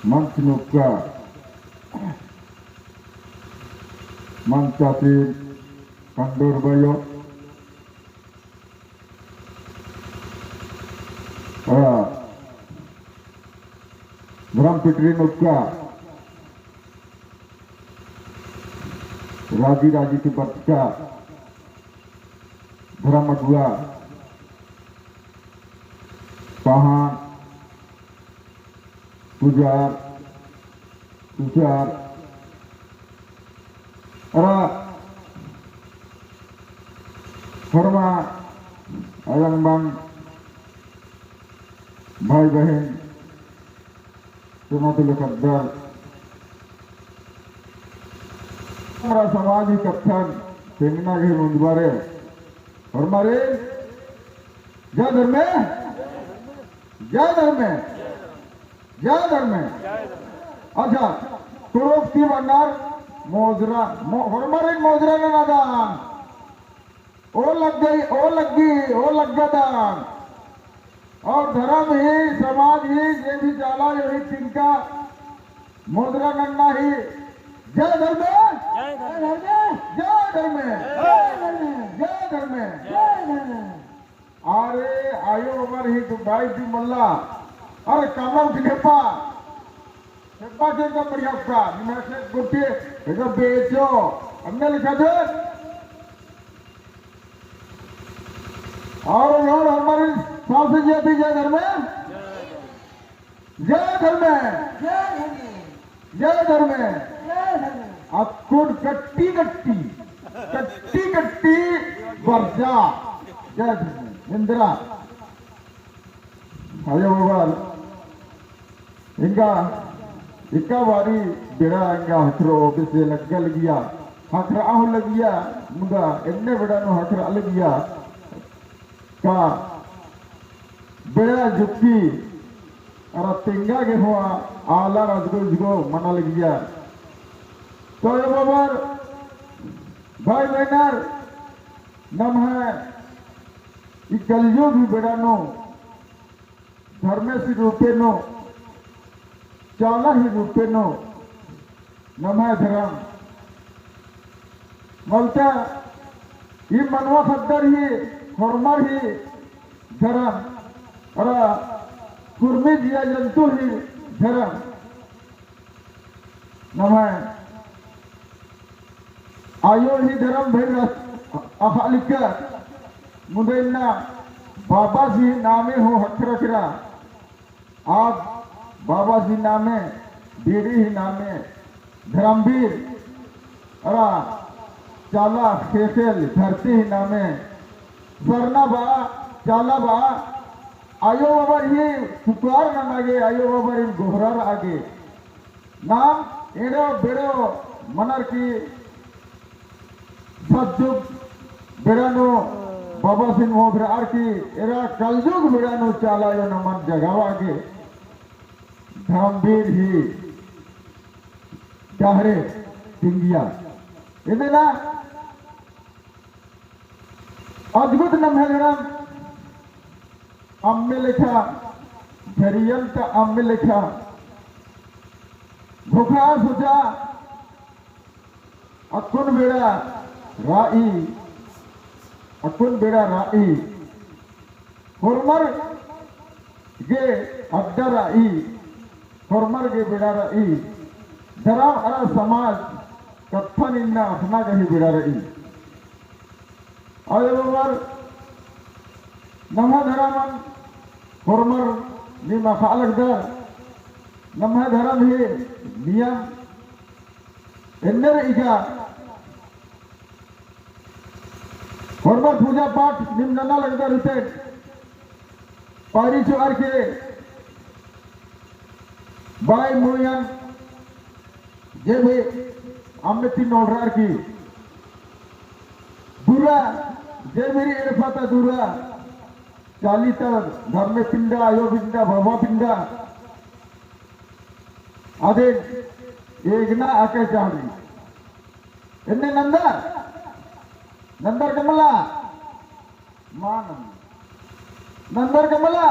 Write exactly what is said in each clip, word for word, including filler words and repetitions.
मंच नू उक्का मंचासीन कंडोर बायो, आ, धर्म पिटरी नू उक्का राजी राजी ती बरचका धर्म अगुवा, पहान, पुजार, पुजार, अरा होरमा अयंग बंग भाई बहिन, चुनौती लेखा दल, हमरा सामाजिक कत्थन तेंगना गही मुंजबारे, होरमारिन जय धर्मे, जय धर्मे, जय धर्मे। अच्छा, कुँड़ुख़ ती बअनर मोजरा, मो-, होरमारिन मोजरा ननादन। ओ लग्गी, ओ लग्गी, ओ लग्गदन। और धर्म ही, समाज ही, जे भी चाला अयो ही तिंका मोजरा नन्ना ही। जय धर्मे। जय धर्मे। जय धर्मे। जय धर्मे। जय धर्मे। अरे, अयो अमर ही दुबाई दी मल्ला। अरे, कमल दिखेपा। हेब्बा के एकदम बढ़िया का, निम्है से गुट्ठी, एकदम बेचो, हमने लिखा दे। और लोग हमारे साथ से जय भी जय धर्मे, जय धर्मे, जय धर्मे। अक्कुन कट्टी कट्टी, कट्टी कट्टी बरचा, जय धर्मे, इंदिरा। अयो बाबा, एंगा एका बारी बेड़ा एंगा हखरो बेसे लग्गा लगिया, हखरा आहु लगिया, मुदा एन्ने बेड़ा नू हखरा लगिया। का बेड़ा जुक्की अरा तेंगा गे हुआ आला राजगो जुगो मना लगिया। तो अयो बाबर भाई बहिनर, नम्है ई कलयुग ही बेड़ा नू धर्मेसी रूपे नू, चाला ही रूपे नू, नम्है धरम। मलता ई मनवा ख़द्दर ही, होरमर ही धरम, अरा कुर्मी जिया जंतु ही धरम। नम्है आयो ही धरम भइर अख़ा लिक्कर, मुदा इन्ना बाबासी नामे हूँ हखरा केरा। आद बाबासी नामे, बीड़ी ही नामे, धरमबीर, अरा चाला ख़ेख़ेल धरती ही नामे, सरना बा, चाला बा, आयो बाबर ही पुकार नना गे, आयो बाबर ही गोहरारआ गे। नाम एड़ो बेड़ो मनर की सतजुग बेड़ा नू बाबासिन मोदरअर की एरा कलजुग बेड़ा नू चाला अयो नमन जगावा गे धर्मबीर ही डहरे तिंगिया। इदे ना अजगुत नम्है धरम अम्मे लेखा, झरियम ता अम्मे लेखा, धोखा सोचा, अक्कुन बेड़ा रई, अक्कुन बेड़ा रई, होरमर गे अड्डा रई, होरमर गे बेड़ा रई, धरम अरा समाज कत्थन इन्ना अख़ना गही बेड़ा रई। आयो बाबर नम्है धरमन होरमर नीम अख़ा लगदर, नम्है धरम ही नियम एन्ने रई का होरमर पूजा पाठ नीम नना लगदर इते पारी चोअर के बाई मुयन जे भी अम्मे ती नोड़रअर की दुरा जे भी एड़पा ता दुरा चाली ता धर्मे पिंडा, अयो पिंडा, बाबा पिंडा, अदे एगना अके चाहरी। एन्ने नंदर, नंदर कमला, माँ नंदर, नंदर कमला।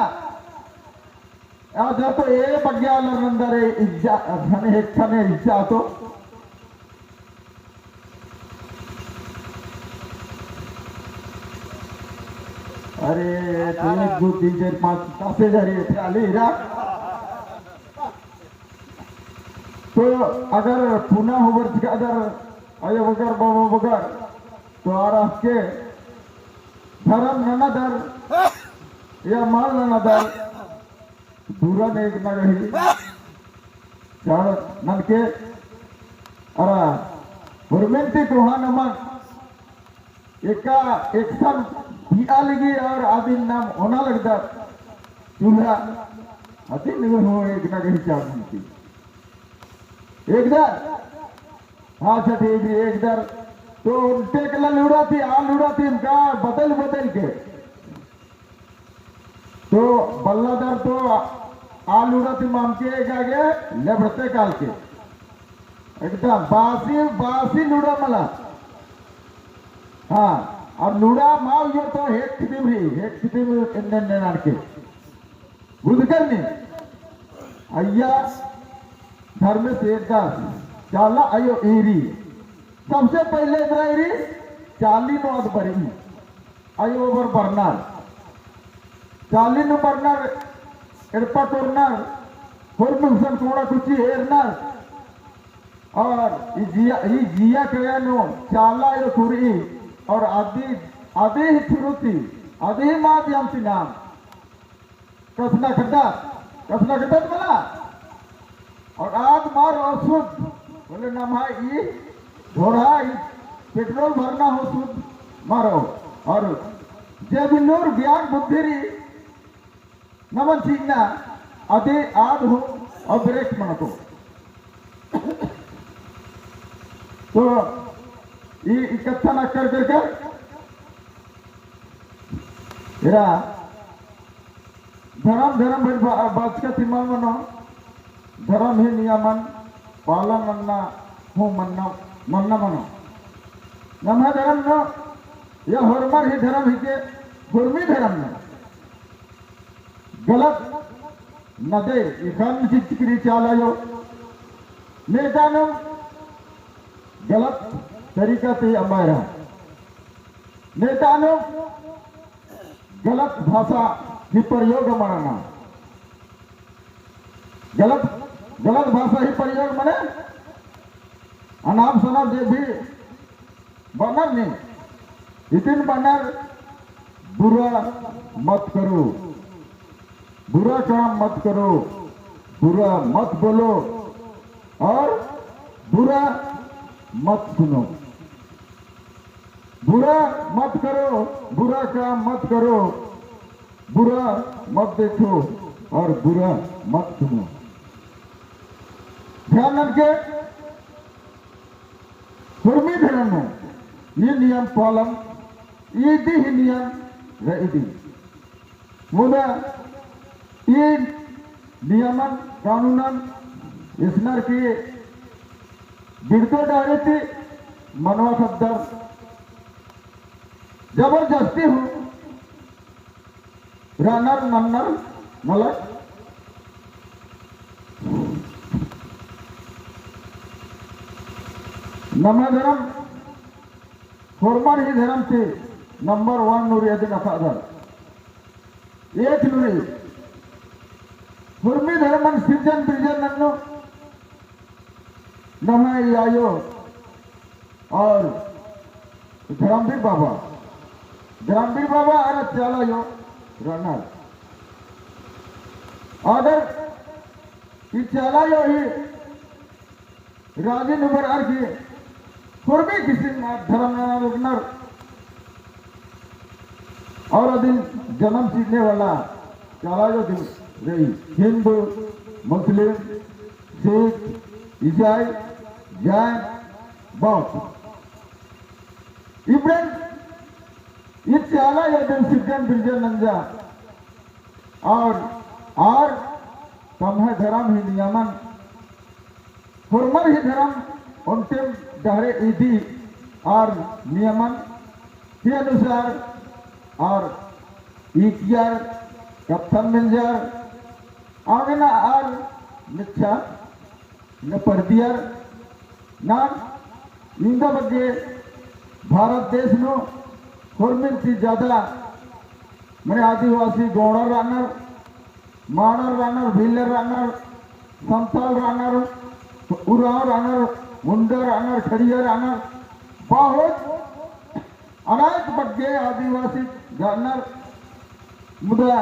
आ जा तो ए बग्गे आलर नंदर ए इज्जा, खने एक खने इज्जा तो। अरे, तो एक, दो, तीन, चार, पाँच, दस हजार ये थे आली हीरा। तो अगर पुना होबर चिका अदर, अयो बगर, बाबा बगर, तो आर अहके धरम ननदर, या माल ननदर, दूरा ने एक नगही चाड़ ननके अरा हुरमिन ती कोहा नमन एका एकसन बिया लगी और आदिन नाम ओना लगदर चूल्हा अदिन निगो हो एक नगही चाड़ ननके एक दर। हाँ, अच्छा, ठीक है, एक दर तो उनके कला लुड़ा ती, आ लुड़ा ती इनका बदल बदल के तो बल्ला दर तो आ लुड़ा ती मामके एकागे लेबड़ते काल के। एकदम बासी, बासी लुड़ा मला। हाँ, और लुड़ा माल यो तो हेक खिदिम ही, हेक खिदिम एन्ने एन्ने नार के। बुझकर नी? अइया धर्मेस एरदस, चाला अयो ईरी। सबसे पहिले एन्दरा ईरी, चाली नू आद बरई। अयो ओबर बरनर। चाली नू बरनर, एड़पा टोरनर, होरमी गुसन कोड़ा कुची एरनर। और ई जिया, ई जिया कया नू चाला अयो कुरई, और अदी, अदी ही थुरुती, अदी ही माध्यम ती नाम। कसना खड्डा, कसना खड्डा तो मला। और आद मारो अशुद्ध, बोले नम्है ई ढोढ़ा ई पेट्रोल भरना हो शुद्ध मारो। और जे बिल्लूर ज्ञान बुद्धि री नमन चिअना, अदे आद हो और ब्रेक मनो तो। तो ई, ई कत्थन अक्कर करके एरा धरम, धरम भइर बा-, बाचका तिमल मनो, धरम ही नियमन पालन मन्ना हूँ मन्ना, मन्ना मनो। नम्है धरम नू, या होरमर ही धरम हिके, होरमी धरम नू। गलत नदे, इखन चिचकरी चाला अयो। नेटा नू गलत तरीका ती अम्बा एरा। नेटा नू गलत भाषा ही प्रयोग मना। गलत, गलत भाषा ही प्रयोग मने अनाप शनाप जे भी बअनर नी, इदिन बअनर बुरा मत करो, बुरा काम मत करो, बुरा मत बोलो और बुरा मत सुनो। बुरा मत करो, बुरा काम मत करो, बुरा मत देखो और बुरा मत सुनो। ध्यान ननके, होरमी धरम नू ई नियम पालन, इदी ही नियम रई इदी। मुदा ई नियमन, कानूनन, इसनर की बिड़तो डहरे ती मनवा खद्दर जबरदस्ती हूँ रअनर नन्नर मलक। नम्है धरम होरमर ही धरम ती number one नू रई अदिन अख़दर। एक नू रई होरमी धरमन सिरजन बिरजन नन्नू नम्है आयो और धर्मवीर बाबा, धर्मवीर बाबा अरा चाला अयो रअनर। अगर ई चाला अयो ही राजी नू बरअर की होरमी किसिम धर्म नना लगनर और अदिन जन्म चिअना वाला चाला अयो दिम रई, हिंदू, मुस्लिम, सिख, ईसाई, जैन, बौद्ध। इब्रन ई चाला अयो दिम सिरजन बिरजन नंजा और, और तम्है धर्म ही नियमन होरमर ही धरम ओन्टेम डहरे इदी आर नियमन ही अनुसार आर इकियर कत्थन मेंजर आगना आर मिच्छा न परदियर नाम इंदा बग्गे भारत देश नू होरमिन ती ज्यादा मने आदिवासी गोंड़र रअनर, माड़र रअनर, भीलर रअनर, संताल रअनर, उराँव रअनर, मुंडा रअनर, खड़िया रअनर, बहुत अनेक बग्गे आदिवासी रअनर, मुदा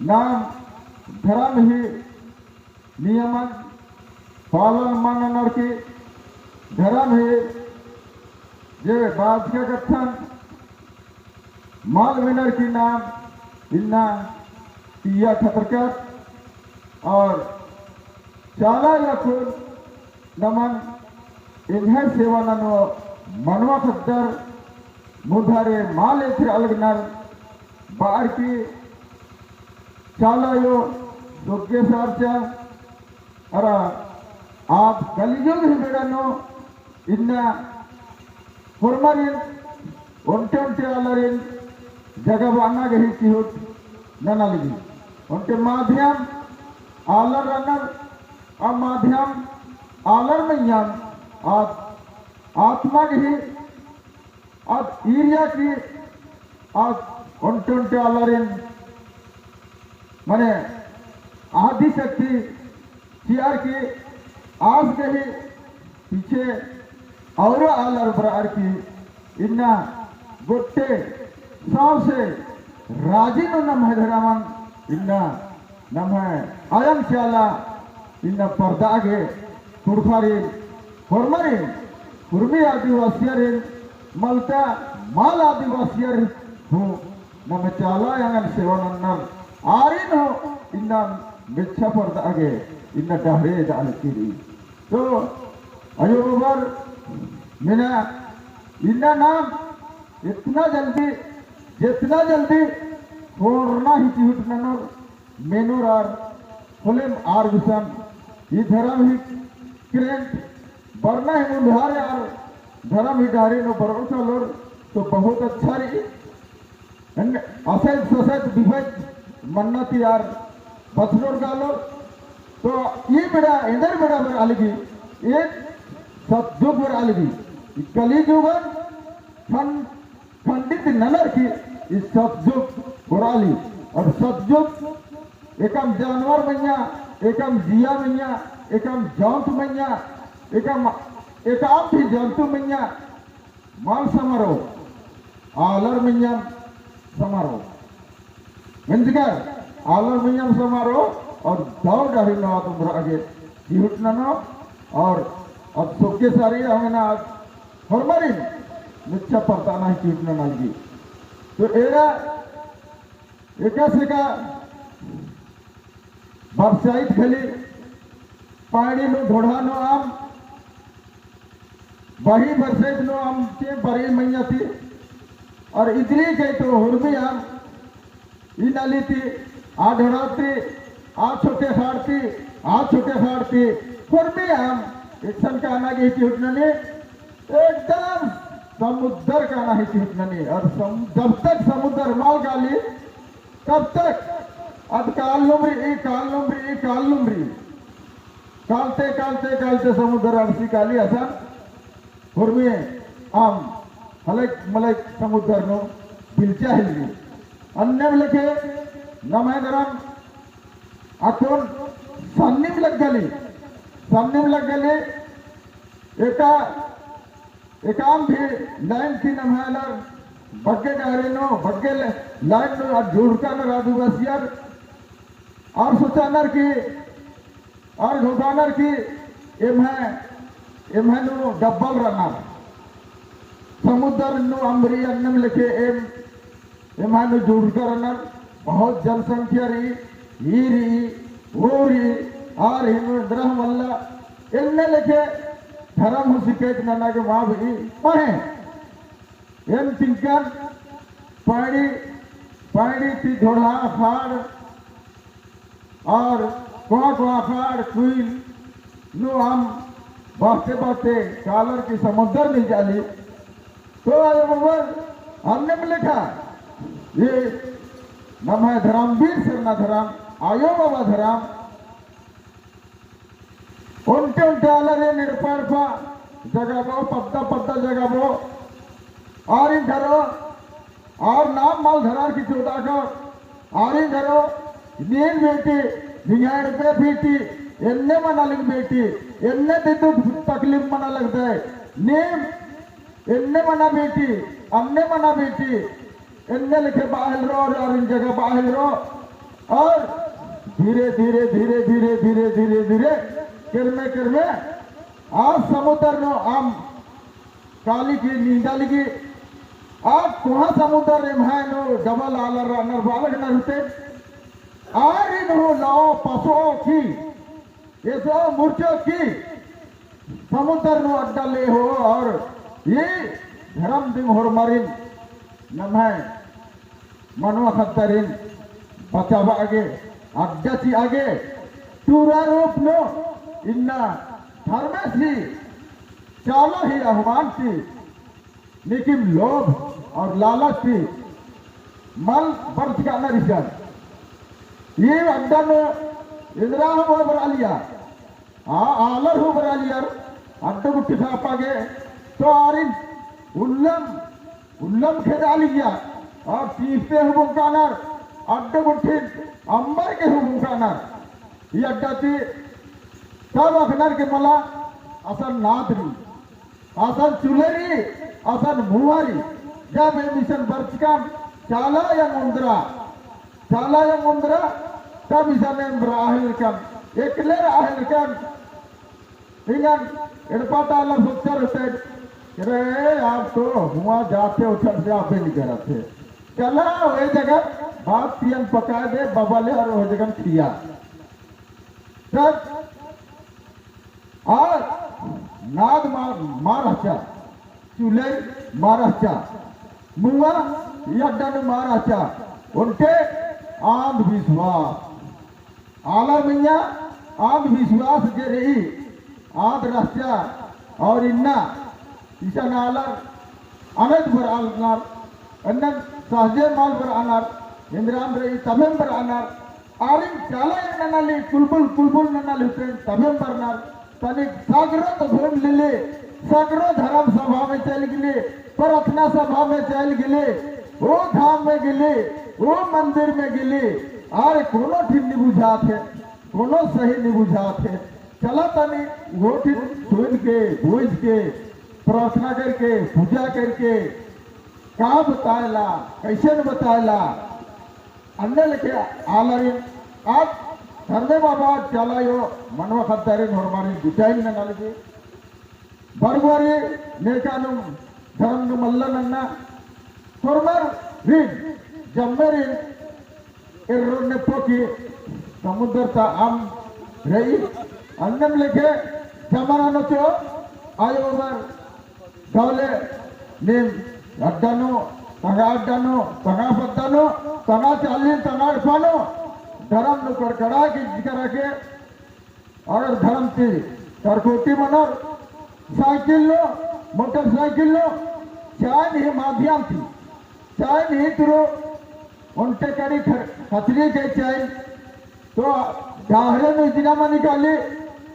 नाम धरम ही नियमन पालन मल ननर की धरम ही जे बाचका कत्थन मल मेनर की नाम इन्ना तिया खतरकर और चाला अक्कुन नमन एंग्है सेवा ननो मनवा खद्दर मुधारे मल एथरआ लगनर बअर की चाला अयो सोग्गे सारचा अरा आद कलयुग ही बेड़ा नू इन्ना होरमारिन ओन्टे ओन्टे आलारिन जगाबअना गही चिहुट नना लगी। ओन्टे माध्यम आलर रअनर, आ माध्यम आलर मइय्याँ आद आत्मा गही आद ईरिया की आद ओन्टे ओन्टे आलारिन मने आदि शक्ति चिअर की आस गही पीछे और आलर बरअर की इन्ना गोट्टे सौंसे राजी नू नम्है धरमन इन्ना नम्है अयंग चाला इन्ना परदआ गे कुँड़ुख़ारिन होरमारिन उर्मी आदिवासियरिन मलता मल आदिवासियर हूँ नम्है चाला अयंगन सेवा नन्नर आरिन हूँ इन्ना मेच्छा परदआ गे इन्ना डहरे दआ लगी रई। तो अयो बबर मेना इन्ना नाम इतना जल्दी, जितना जल्दी होरना ही चिहुट ननोर मेनोर आर होलेम आर गुसन ई धरम ही क्रेंट बरना ही मुंधारे आर धरम ही डहरे नू बरओर कालोर तो बहुत अच्छा रई। एन असैत ससैत बिफैत मन्ना ती आर बचनोर कालोर तो ई बेड़ा एन्देर बेड़ा बरआ लगी, एक सतजुग बरआ लगी। ई कली जुगन खन खंडित ननर की ई सतजुग कोराली। और सतजुग एकअम जानवर मइय्याँ, एकअम जिया मइय्याँ, एकअम जौंत मइय्याँ, एकअम, एकअम भी जंतु मइय्याँ मल समारो, आलर मइय्याँ समारो। एन्देरगे आलर मइय्याँ समारो और दव डहरे नू आद उम्रआ गे चिहुट ननो और अब सोग्गे सारी हमेना होरमारिन मेच्छा परदअना ही चिहुट नना लगी। तो एरा एकासे का बरसाइत खली पाड़ी नू ढोढ़ा नू अम्म बही बरसैत नू अम्म चे बरई मइय्याँ ती, और इदरी कई तो हुरमी अम्म, ई नाली ती, आ ढोढ़ा ती, आ छोटे खाड़ ती, आ छोटे खाड़ ती, हुरमी अम्म, एकसन काना गे ही चिहुट ननी, एकदम समुद्र काना ही चिहुट ननी, और सम-, जब तक समुद्र मल काली, तब तक अद कालनुम रई, कालनुम रई, कालनुम रई। कालते, कालते, कालते समुद्र अंड़सी काली असन हुरमी अम्म हलक मलक समुद्र नू बिल्चा हेलरी। अन्नेम लेखे नम्है धरम अक्कुन सन्निम लग्गली, सन्निम लग्गली एका एकअम भी लाइन ती नम्है आलर बग्गे डहरे नू, बग्गे ल-, लाइन नू आर जुड़रका रअनर आदिवासियर, आर सोचअनर की, आर घोखानर की एम्है, एम्है नू डब्बल रअनर। समुद्र नू अम्म रई अन्नेम लेखे एम एम्है नू जुड़रका रअनर बहुत जनसंख्या रई, ई रई, ओ रई, आर हिम ग्रह मल्ला, एन्ने लेखे धरम हूँ सिकैत नना गे मल बई, पहें। एम तिंकन पाड़ी, पाड़ी ती ढोढ़ा खाड़, और कोहाँ कोहाँ खाड़ कुइल नू अम्म बहते बहते कालर की समुद्र नू जाली। तो आयो बबर अन्नेम लेखा ये नम्है धरमवीर सरना धरम आयो बाबा धरम, ओन्टे ओन्टे आलर एन एड़पा एड़पा जगाबओ, पद्दा पद्दा जगाबओ, आरिन धरो, और नाम मल धरर की चोदा का, आरिन धरो, नीन बेटी, निंग्है एड़पे बेटी, एन्ने मना लगी बेटी, एन्ने ते दुख तकलीफ मना लगदय, नीन एन्ने मना बेटी, अन्ने मना बेटी, एन्ने लेखे बाहल रओ और आरिन जगह बाहल रओ। और धीरे, धीरे, धीरे, धीरे, धीरे, धीरे, धीरे, केरमे, केरमे, आ समुद्र नू अम्म काली की नींदा लगी। आ कोहाँ समुद्र एम्है नू डबल आलर रअनर बालक नर होते। आरिन हूँ लओ पसो की एसो मुरचो की समुद्र नू अड्डा ले हो और ई धरम दिम होरमारिन नम्है मनवा ख़द्दारिन बचाबआ गे, अड्डा चिआ गे, टूरा रूप नू इन्ना धर्मेस ही चाला ही आह्वान ती नीकिम लोभ और लालच ती मल बरचकानर इसन। ई अड्डा नू एन्दरा हूँ बरआ लिया, आ आलर हूँ बरआ लियर, अड्डा गुट्ठी ख़ापा गे, तो आरिन उल्लम, उल्लम खेदा लिया, और तीसते हूँ बुंकानर, अड्डा गुट्ठी अम्बर गे हूँ बुंकानर। ई अड्डा ती तब अख़नर के मला असन नाद रई। असन चुलरी, असन मुहारी, जब एम इसन बरचकम, चाला या मुंदरा, चाला या मुंदरा, तब इसन एम रआ हेलकम, एकले रआ हेलकम। इन्नन एड़पा ता आलर सोचर होते, अरे, आप तो हुआ जाते उठर से आप भी नहीं करत है। चला, वही जगह बात तियन पका दे, बबा ले और वही जगह खिया। तब आ नाद मा-, मा रहचा, चुलई मा रहचा, मुआ ई अड्डा नू मा रहचा, ओन्टे अंधविश्वास। आलर मइय्याँ अंधविश्वास जे रई, आद रहचा, और इन्ना इसन आलर अनज बरआनर, एन्ने सहजे मल बरआनर, एन्दरम रई तबेम बरआनर, आरिन चाला एन ननाली, कुलबुल, कुलबुल ननाली हुतेन तबेम बरनर, तनिक सगरो तबेम लेले, सगरो धर्म सभा में चल गेले, प्रार्थना सभा में चल गेले, ओ धाम में गेले, ओ मंदिर में गेले, आर कोनो ठीक नी बुझात है, कोनो सही नी बुझात है। चला तनी ओ ठीक सुन के, बुझ के, प्रार्थना करके, पूजा करके, का बतायला, कैसन बतायला, अन्ने लेखे आलरिन आद धर्मे बाबा चाला अयो मनवा ख़द्दारिन होरमारिन बिचाइन नना लगी। बरबरी नेकानुम धर्म नू मल्ला नन्ना होरमारिन जम्मेरिन एर्रोन नेप्पो की समुद्र ता अम्म रई। अन्नेम लेखे जमाना नू चो आयो बाबर दवले नीम अड्डा नू, तंगआ अड्डा नू, तंगआ पद्दा नू, तंगआ चाली, तंगआ एड़पा नू, धरम नू कड़कड़ा की जिकरा के, अगर धरम ती तरकोटी मनर, साइकिल नू, मोटरसाइकिल नू, चाइन ही माध्यम ती, चाइन ही तुरु ओन्टे कड़ी ख-, खचरी के चाइन, तो डाहरे नू इदिना मनी काली,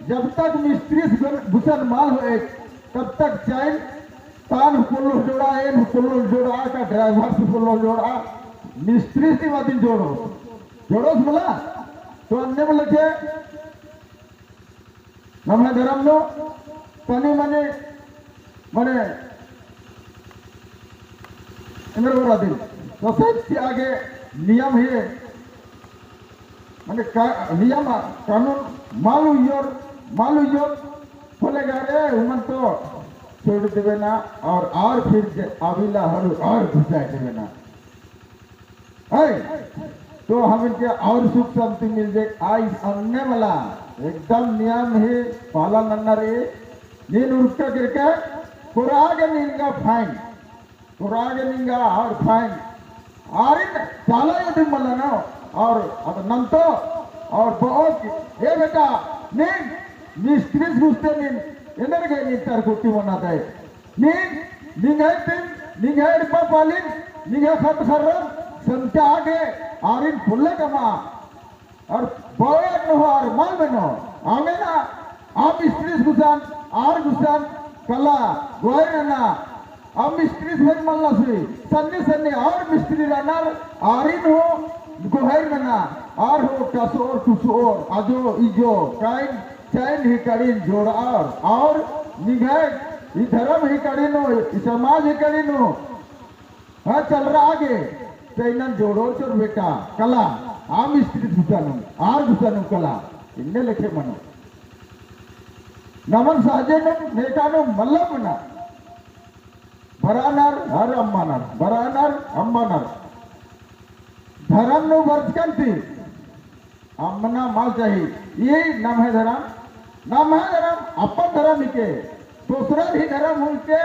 जब तक मिस्त्रीस गुन-, गुसन मल होए, तब तक चाइन तान हुकुल्लो जोड़ा, एन हुकुल्लो जोड़ा, का ड्राइवर से हुकुल्लो जोड़ा, मिस्त्रीस ती मदिन जोड़ो। जोड़ोस मला, तो अन्नेम लेखे नम्है धरम नू तनी मनी मने एन्देर बरआ दिम। तो सच्ची आगे नियम ही, मने का-, नियम कानून मल उइयोर, मल उइयोर, होले गा रे, उमन तो छोड़ देबे ना, और, और फिर जे आविला हरु और घुसाए देबे ना। है, तो हमिन के और सुख शांति मिल जाए। आइस अन्ने मला एकदम नियम ही पालन नन्ना रई। नीन उरखा केरके कोरआ गे निंगा fine, कोरआ गे निंगा और fine। आरिन चाला यदि मल्ला ना और अद नन्तो और बओ कि, ए बेटा, नीन मिस्त्रीस गुस्ते नीन एन्देर गे नीन तरकोटी मना दय। नीन, निंग्है तिम, निंग्है एड़पा पालिन, निंग्है ख़द्द ख़र्रन, संता गे आरिन फुल्ला कमा। और बौर नू हो और मल मनो। अवंगे ना, अम्म स्त्री गुसन, आर गुसन, कला, गोहर नना, अम्म स्त्री भर मल्ला सुई, सन्नी सन्नी और मिस्त्री रअनर, आरिन हो गोहर नना, आर हो टसोर टुसोर, अजो इजो, काइन चैन ही कड़िन जोड़ार, और निंग्है ई धरम ही कड़िन हो, ई समाज ही कड़िन हो, हाँ, चलरआ गे, चैनन जोड़ोर चोर बेटा, कला, अम्म स्त्री गुसनम, आर गुसनम कला, इन्ने लेखे मनो। नमन सहजे नू, नेका नू, मल्ला मना। बरअनर, हर अम्मनर, बरअनर, अम्मनर। धरम नू बरचकन ती, अम्मना मल चाही। ई नम्है धरम, नम्है धरम, अपन धरम हिके, दोसरर ही धरम हूँ हिके,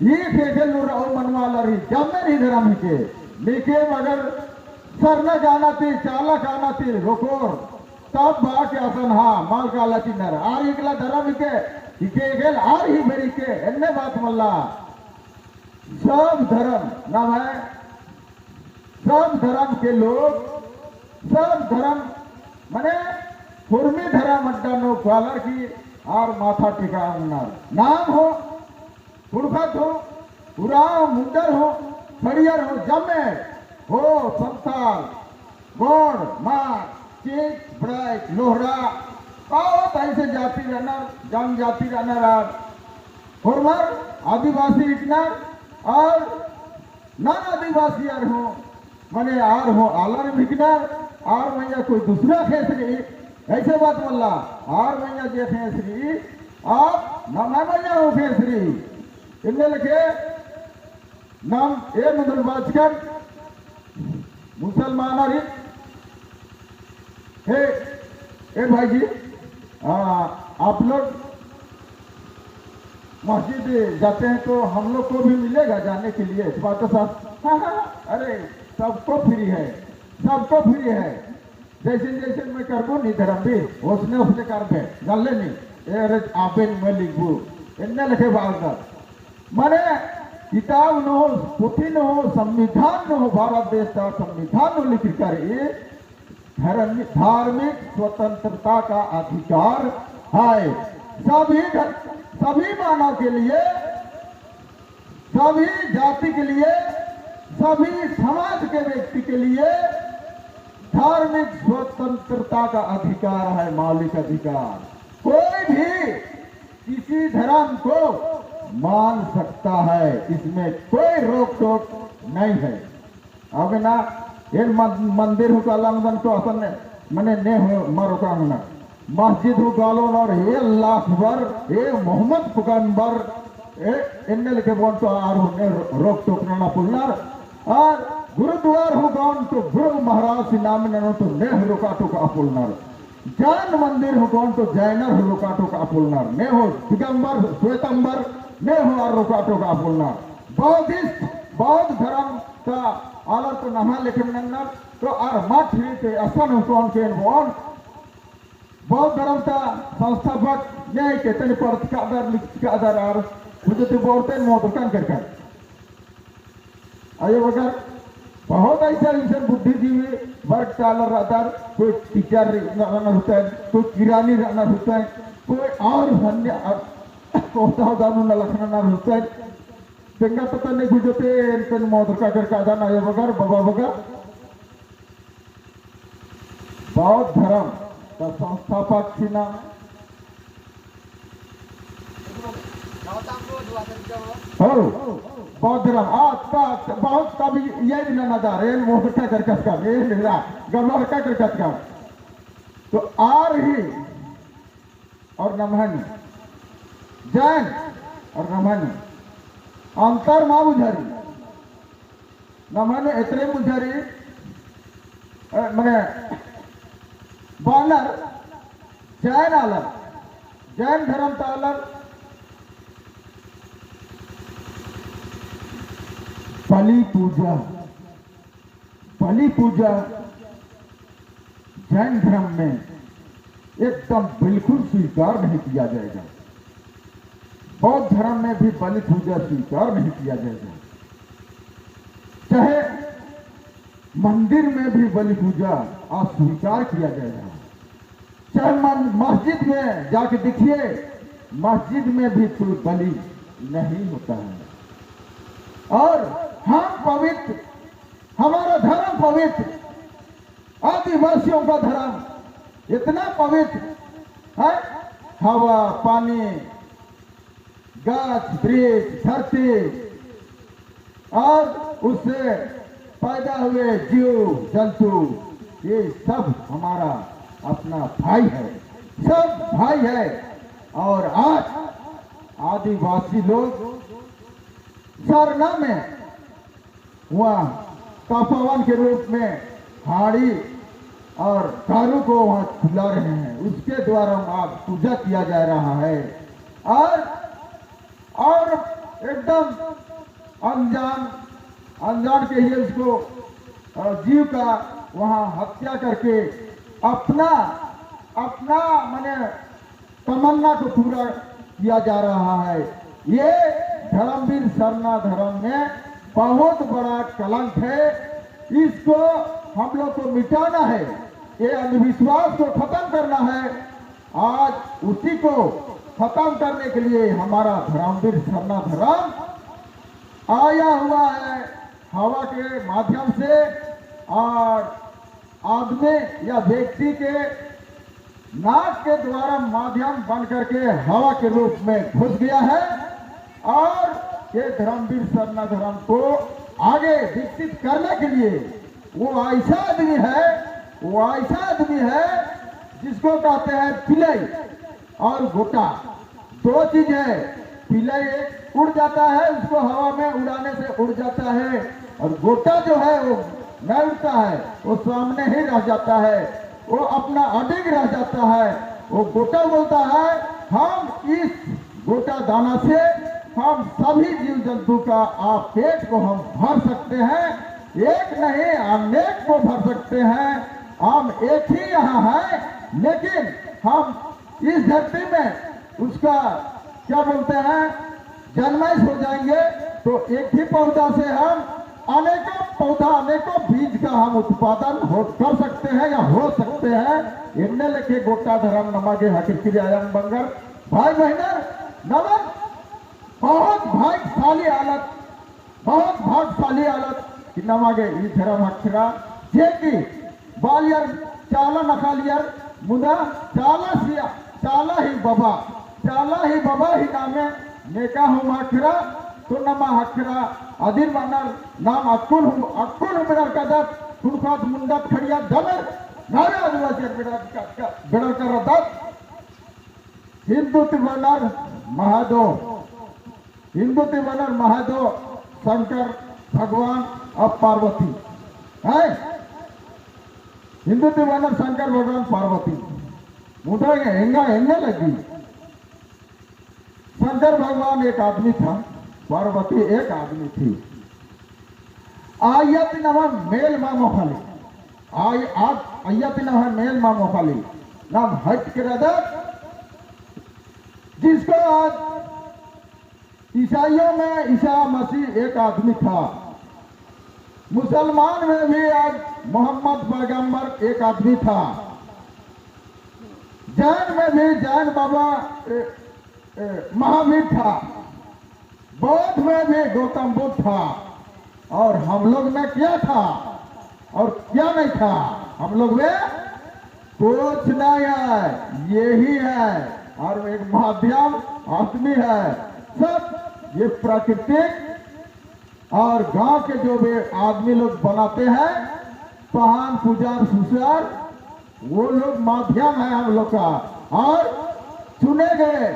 ई ख़ेख़ेल नू रओ मनवा आलर ही, जम्मेर ही धरम हिके। लेकिन अगर सरना काना ती, चाला काना ती रोकोर, तब बआ के असन हाँ, मल काला चिअनर। आर एकला धरम हिके, हिके गेल आर ही भेरी के, एन्ने बात मल्ला। सब धरम नम्है, सब धरम के लोग, सब धरम, मने, उर्मी धरम अड्डा नू कालर की आर माथा टिका ओंगनर। नाम हो, कुँड़ुख़त हो, उराँव, मुंडर हो, खड़ियर हो, जम्मे हो, संथाल, गोंड़, मार, चींच, बड़ाइक, लोहरा, बहुत ऐसे जाति रअनर, जनजाति रअनर आर। होरमर आदिवासी हिकनर और नन आदिवासी आर हो, मने आर हो आलर हिकनर, आर मइय्याँ कोई दूसरा ख़ेस रई, ऐसे बात मल्ला, आर मइय्याँ जे ख़ेस रई, आर नम्है मइय्याँ हो ख़ेस रई। इन्ने लेखे नाम ए मुंदुल बाचकन मुसलमान आर ही। हे, ए भाई जी, आ, आप लोग मस्जिद जाते हैं तो हम लोग को भी मिलेगा जाने के लिए? इस बात के साथ, हाँ, हाँ, अरे, सबको फ्री है, सबको फ्री है। जैसे जैसे मैं करबो नी धरम भी, ओसने ओसने करबे, जान ले नी। ए, अरे, आबेन मैं लिखबो, एन्ने लेखे बात। मने किताब नू, पुथी नू, संविधान नू, भारत देश का संविधान नू लिखिरका रई, धर्म, धार्मिक स्वतंत्रता का अधिकार है सभी धर-, सभी मानव के लिए, सभी जाति के लिए, सभी समाज के व्यक्ति के लिए धार्मिक स्वतंत्रता का अधिकार है, मौलिक अधिकार। कोई भी किसी धर्म को मान सकता है, इसमें कोई रोक टोक नहीं है। अब ना, एन मन-, मंदिर हूँ कालोन तो असन, मने ने हूँ मरो कांगना। मस्जिद हूँ कालोन और ए अल्लाह अकबर, ए मोहम्मद पैगंबर, ए एन्ने लेखे बओन तो आर हूँ ने रोक टोक नना पोल्लनर। और गुरुद्वार हूँ कालोन तो गुरु महाराज ही नाम ननोन तो ने हूँ रोका टोका पोल्लनर। जैन मंदिर हूँ कालोन तो जैनर हूँ रोका टोका पोल्लनर। ने हूँ दिगंबर, श्वेतंबर, ने हूँ आर रोका टोका पोल्लनर। बौद्धिस्ट, बौद्ध धर्म ता आलर तो नम्है लेखे नन्नर, तो आर मठ ही ते असन हूँ कालोन के एन बओन। बौद्ध धर्म ता संस्थापक ने के तनी पढ़चकादर, लिखचकादर आर, बुझते बोरते मोदरकन केरकन। अयो बगर बहुत ऐसा, ऐसा बुद्धिजीवी वर्ग ता आलर रअदर, कोई teacher रअनर होतन, कोई किरानी रअनर होतन, कोई और अन्य, अ, ओहदा ओहदा नू नलख ननर होतन। तेंगा पता नहीं बुझते, एन तनी मोदरका केरकादन अयो बगर, बाबा बगर। बौद्ध धर्म का संस्थापक थी ना? हो, बौद्ध धर्म, आ, ता, ता, बहुत तब ये भी ना नजर, एन मोदरका केरकत का, एन निरा, गबड़का केरकत का। तो आर ही और नम्है नू, जैन और नम्है नू अंतर मा बुझारी। नम्है नू एतरे बुझारी, अ, मने बानर जैन आलर, जैन धर्म ता आलर बलि पूजा, बलि पूजा जैन धर्म में एकदम बिल्कुल स्वीकार नहीं किया जाएगा। बौद्ध धर्म में भी बलि पूजा स्वीकार नहीं किया जाएगा। चाहे मंदिर में भी बलि पूजा अस्वीकार किया जाएगा। चाहे मन-, मस्जिद में जाके देखिए, मस्जिद में भी कोई बलि नहीं होता है। और हम पवित्र, हमारा धर्म पवित्र, आदिवासियों का धर्म इतना पवित्र है, हवा, पानी, गाछ, वृक्ष, धरती और उससे पैदा हुए जीव जंतु, ये सब हमारा अपना भाई है, सब भाई है। और आज आदिवासी लोग सरना में वहाँ तपोवन के रूप में हाड़ी और दारू को वहाँ फुला रहे हैं, उसके द्वारा वहाँ पूजा किया जा रहा है। और, और एकदम अनजान, अनजान के ही उसको, अ, जीव का वहाँ हत्या करके अपना, अपना माने तमन्ना को पूरा किया जा रहा है। ये धर्मवीर सरना धर्म में बहुत बड़ा कलंक है, इसको हम लोग को मिटाना है, ये अंधविश्वास को खत्म करना है। आज उसी को खत्म करने के लिए हमारा धर्मवीर सरना धर्म आया हुआ है हवा के माध्यम से, और आदमी या व्यक्ति के नाक के द्वारा माध्यम बन करके हवा के रूप में घुस गया है। और ये धर्मवीर सरना धर्म को आगे विकसित करने के लिए वो ऐसा आदमी है, वो ऐसा आदमी है जिसको कहते हैं पिलई और गोटा। दो चीज है, पिलई एक उड़ जाता है, उसको हवा में उड़ाने से उड़ जाता है, और गोटा जो है वो नहीं उड़ता है, वो सामने ही रह जाता है, वो अपना अडिग रह जाता है। वो गोटा बोलता है, हम इस गोटा दाना से हम सभी जीव जंतु का आप पेट को हम भर सकते हैं, एक नहीं अनेक को भर सकते हैं। हम एक ही यहाँ हैं, लेकिन हम इस धरती में उसका क्या बोलते हैं, जन्माइश हो जाएंगे, तो एक ही पौधा से हम अनेकों पौधा, अनेकों बीज का हम उत्पादन हो, कर सकते हैं या हो सकते हैं। एन्ने लेके गोटा धरम नमा गे हकिर किरिया आयंग बंगर भाई बहिनर, नमन बहुत भाग्यशाली आलत बहुत भाग्यशाली आलत कि नमा गे ई धरम हखरा, जे कि बालियर चाला नखालियर, मुदा चाला सिया, चाला ही बबा, चाला ही बबा ही नामे नेका हूँ हखरा, तो नमा हखरा अदिन मनर नाम अक्कुन हूँ, अक्कुन हूँ बेड़र कदत, कुनखात मुंडत खड़िया दमर, नारे आदिवासियर बेड़र क-, क-, बेड़र करदत। हिंदू ती बअनर महादेव, हिंदू ती बअनर महादेव, शंकर भगवान और पार्वती, हैं? हिंदू ती बअनर शंकर भगवान पार्वती। मुदा एंगा एन्ने लगी, शंकर भगवान एक आदमी था, पार्वती एक आदमी थी। आयत नवा मेल मामो खाली, आय-, आद-, आयत नवा मेल मामो खाली, नाम हट के रदत, जिसको आज ईसाइयों में ईसा मसीह एक आदमी था, मुसलमान में भी आज मोहम्मद पैगंबर एक आदमी था, जैन में भी जैन बाबा, ए, ए, महावीर था, बौद्ध में भी गौतम बुद्ध था, और हम लोग में क्या था? और क्या नहीं था हम लोग में? कुछ नहीं है, यही है। और एक माध्यम आदमी है। सब ये प्राकृतिक और गांव के जो भी आदमी लोग बनाते हैं, पहान, पुजार, सुसार, वो लोग माध्यम है हम लोग का। और चुने गए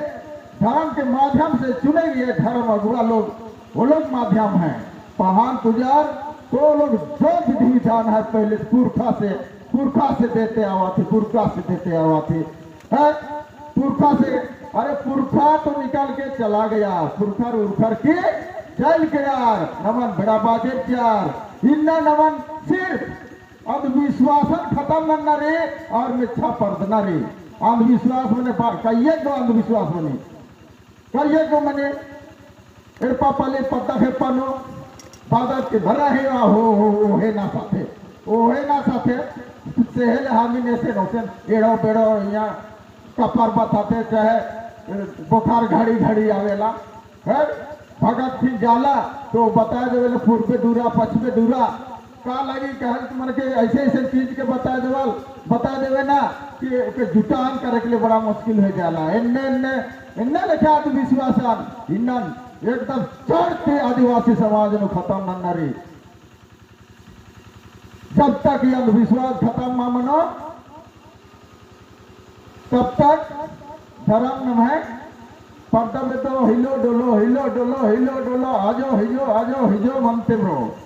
धर्म के माध्यम से चुने गए धर्म अगुआ लोग, वो लोग माध्यम है। पहान, पुजार, तो लोग जो विधि विधान है पहले पुरखा से, पुरखा से देते आवा थे, पुरखा से देते आवा थे, हैं? पुरखा से, अरे पुरखा तो निकल के चला गया, पुरखर उरखर के चल गया। नमन बड़ा बाजेर चार, इन्ना नमन सिर्फ अंधविश्वासन खतम नन्ना रे और मिच्छा परदना रे। अंधविश्वास मने बा-, कइय्या गो अंधविश्वास मने, कइय्या गो मने, एड़पा पल्ले पद्दा खेप्पा नू, बादर के भरा है, आ हो, हो, हो, है ना साथे। ओहे ना साथे, सेहल हामिन एसेन ओसेन, एड़ो बेड़ो इहाँ कपार बथाते, चाहे बोखार घड़ी घड़ी आवेला। है, भगत फिर जाला, तो बताए देवेला पूर्वे दूरा, पश्चिमे दूरा। का लगी कहल कि मन के ऐसे ऐसे चीज के बताए देवल, बताए देवे ना कि ओके जुटान करे के लिए बड़ा मुश्किल हो जाला। एन्ने, एन्ने, एन्ने लेखा अंधविश्वासन, इन्नन एकदम चढ़ के आदिवासी समाज नू खतम नन्ना रई। जब तक ये अंधविश्वास खतम मा मनो, तब तक धरम नम्है परदा बेद्दो हिलो डोलो, हिलो डोलो, हिलो डोलो, आजो हिजो, आजो हिजो मनते बरो।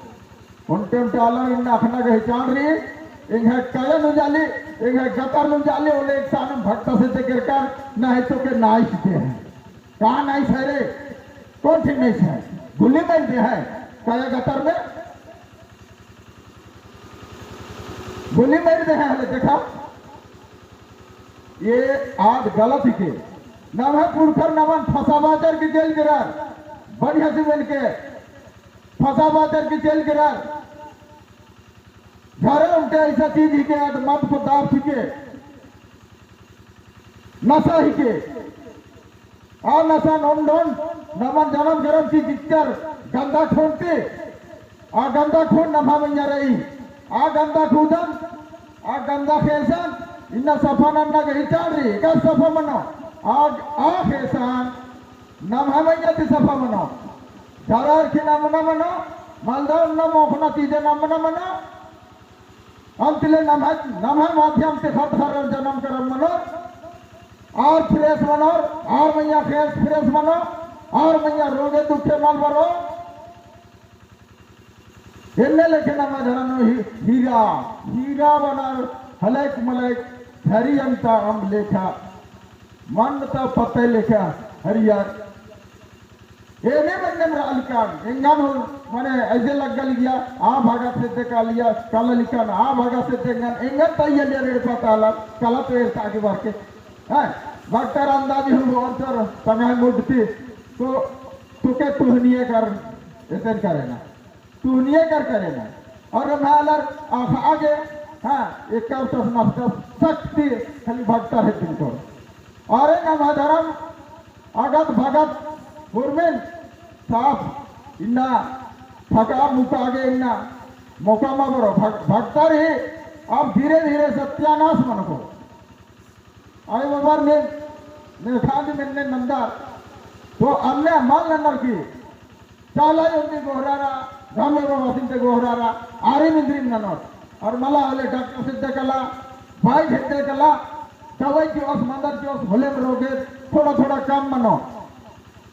ओन्टे ओन्टे आलर इन्ना अखना गही चाड़ रई, एंग्है कया नू जाली, एंग्है गतर नू जाली, ओले एकसानुम भगता से ते केरकर, ना है तो के नाइस दे है। का नाइस है रे? कौन ठी नाइस है? गुल्ली मइर दे है। कया गतर में गुल्ली मइर दे है, हले देखा। ये आद गलत हिके। नम्है पुरखर नमन फसाबाचर की जेल केरर। बढ़िया से मिलके फसाबाचर की जेल केरर। झरे ओन्टे ऐसा चीज हिके, आद मद पदार्थ हिके। नशा हिके। आ नशान ओन्डोन नमन जनम गरम की जिच्चर गंदा खून ती, आ गंदा खून नम्है मइय्याँ रई। आ गंदा खूदन, आ गंदा ख़ेसन इन्ना सफा नन्ना गही चाड़ रई, एका सफा मनो। आ, आ ख़ेसन नम्है मइय्याँ ती सफा मनो। झरर की नमना मनो, मलदा ओन्ना मोख़ना चीजे नमना मनो। अंतले नम्है, नम्है माध्यम से ख़द्द ख़र्रर जनम करम मनोर, आर fresh मनोर, आर मइय्याँ ख़ेस fresh मनो, आर मइय्याँ रोगे दुखे मल बरो। एन्ने लेखे नम्है धरम नू ही-, हीरा, हीरा बनार हलैक मलैक झरी अन्ता अम्ब लेखा, मन ता पत्तई लेखा हरियर। एन्ने मन्ने रआ लिक्कन, एंगन हूँ, मने ऐसे लग्गा लिग्गिया, आ भागा से ते कालिया, काला लिक्कन, आ भागा से ते एंगन, एंगन तैया लिया रे पता ला, काला तो एरता आगे बढ़ के। हैं, भगतर अंदाजी हूँ बोलतर, तंग्है मुड्ड ती, तो, तो के तुहनिये कर, एतन करे ना। तुहनिये कर करे ना। और नम्है आलर आखा आगे, हाँ, एका उतस नफ्तस शक्ति खाली भगतर है तुमको। अरे नम्है धरम अगत भगत हुरमिन साफ इन्ना फका मुका आगे इन्ना मौका मा बरो भग-, भगतर ही अब धीरे धीरे सत्यानाश मनको। आई बाबर ने, ने खान मेन्ने नंदर, तो अन्ने मल ननर की, चाला अयो ती गोहरारा, राम बाबा सिंह ती गोहरारा, आरिम इन्द्रिम ननर। और मला होले डॉक्टर सिद्ध कला, भाई भेद्दे कला, दवाई चिओस, मंदर चिओस, होले में रोगे, थोड़ा थोड़ा कम मनो।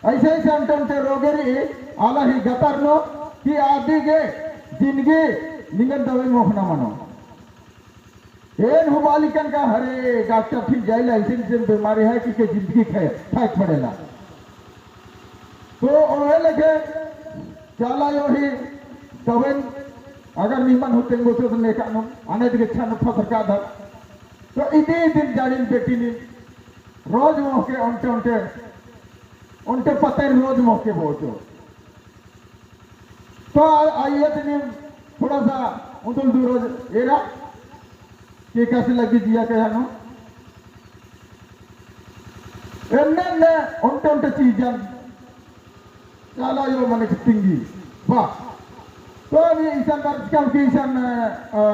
ऐसे ऐसे अंटे अंटे रोगे रई, आला ही गतर नू, कि आदि गे, जिंदगी, निंगन दवाई मोख़ना मनो। एन हूँ बालिकन का, "अरे, डॉक्टर ठीक जाइला, ऐसे ऐसे बीमारी है कि के जिंदगी खाए, खाए पड़ेला।" तो ओहे लेखे चाला अयो ही दवेन अगर निमन हूँ तेंगो तो नेका नु, अनेत गे छन फसर का धर। तो इदी दिन जानिन बेटी नी रोज मोख़के ओन्टे ओन्टे, ओन्टे पत्तई रोज मोख़के बोचो। तो आ-, आइए तनी थोड़ा सा उंदुल दूर एरा, के कस लगी जिया कहा नो। एन्ने एन्ने ओन्टे ओन्टे चीजन चाला अयो मने तिंगी। वाह। तो अभी इसन बरचकम की इसन, अ,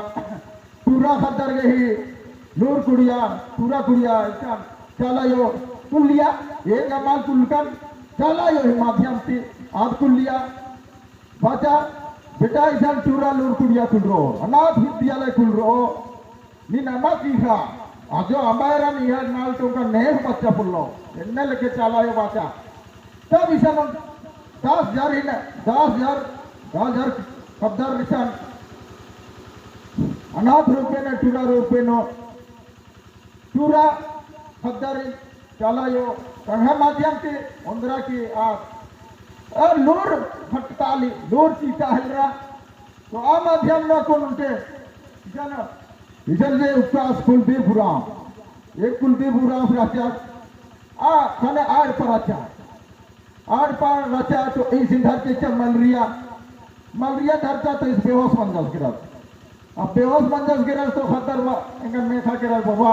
टूरा ख़द्दर गही लूर कुड़िया, टूरा कुड़िया, इसन चाला अयो कुल्लिया, ए गमाल कुल्लकन, चाला अयो ही माध्यम ती आद कुल्लिया। बाचा, बेटा इसन टूरा लूर कुड़िया कुल्लरो, अनाथ विद्यालय कुल्लरो, नीन अमा चीख़ा, अजो अम्बा एरन इहा नाल टोंका नेह बच्चा पुल्लो, एन्ने लेके चाला अयो बाचा। तब इसन दस हजार ही न, दस हजार, दस हजार ख़द्दर इसन अनाथ रूपे न, टूरा रूपे नो, टूरा ख़द्दर चाला अयो तंग्है माध्यम ती ओन्द्रा की आ, आ लूर फटताली, लूर चीता हेलरा। तो आ माध्यम न कोन उन्टे, इसन, इसन जे उपास कुलदीप उराँव, एक कुलदीप उराँव रहचा, आ ख़ने आड़ पर रहचा। आड़ पर रहचा तो इसन धरचा मलरिया, मलरिया धरचा तो इसन बेहोश मंजस गिरा। अब बेहोश मंजस केरस तो खद्दर मा, एंगन मेखा केरर बाबा,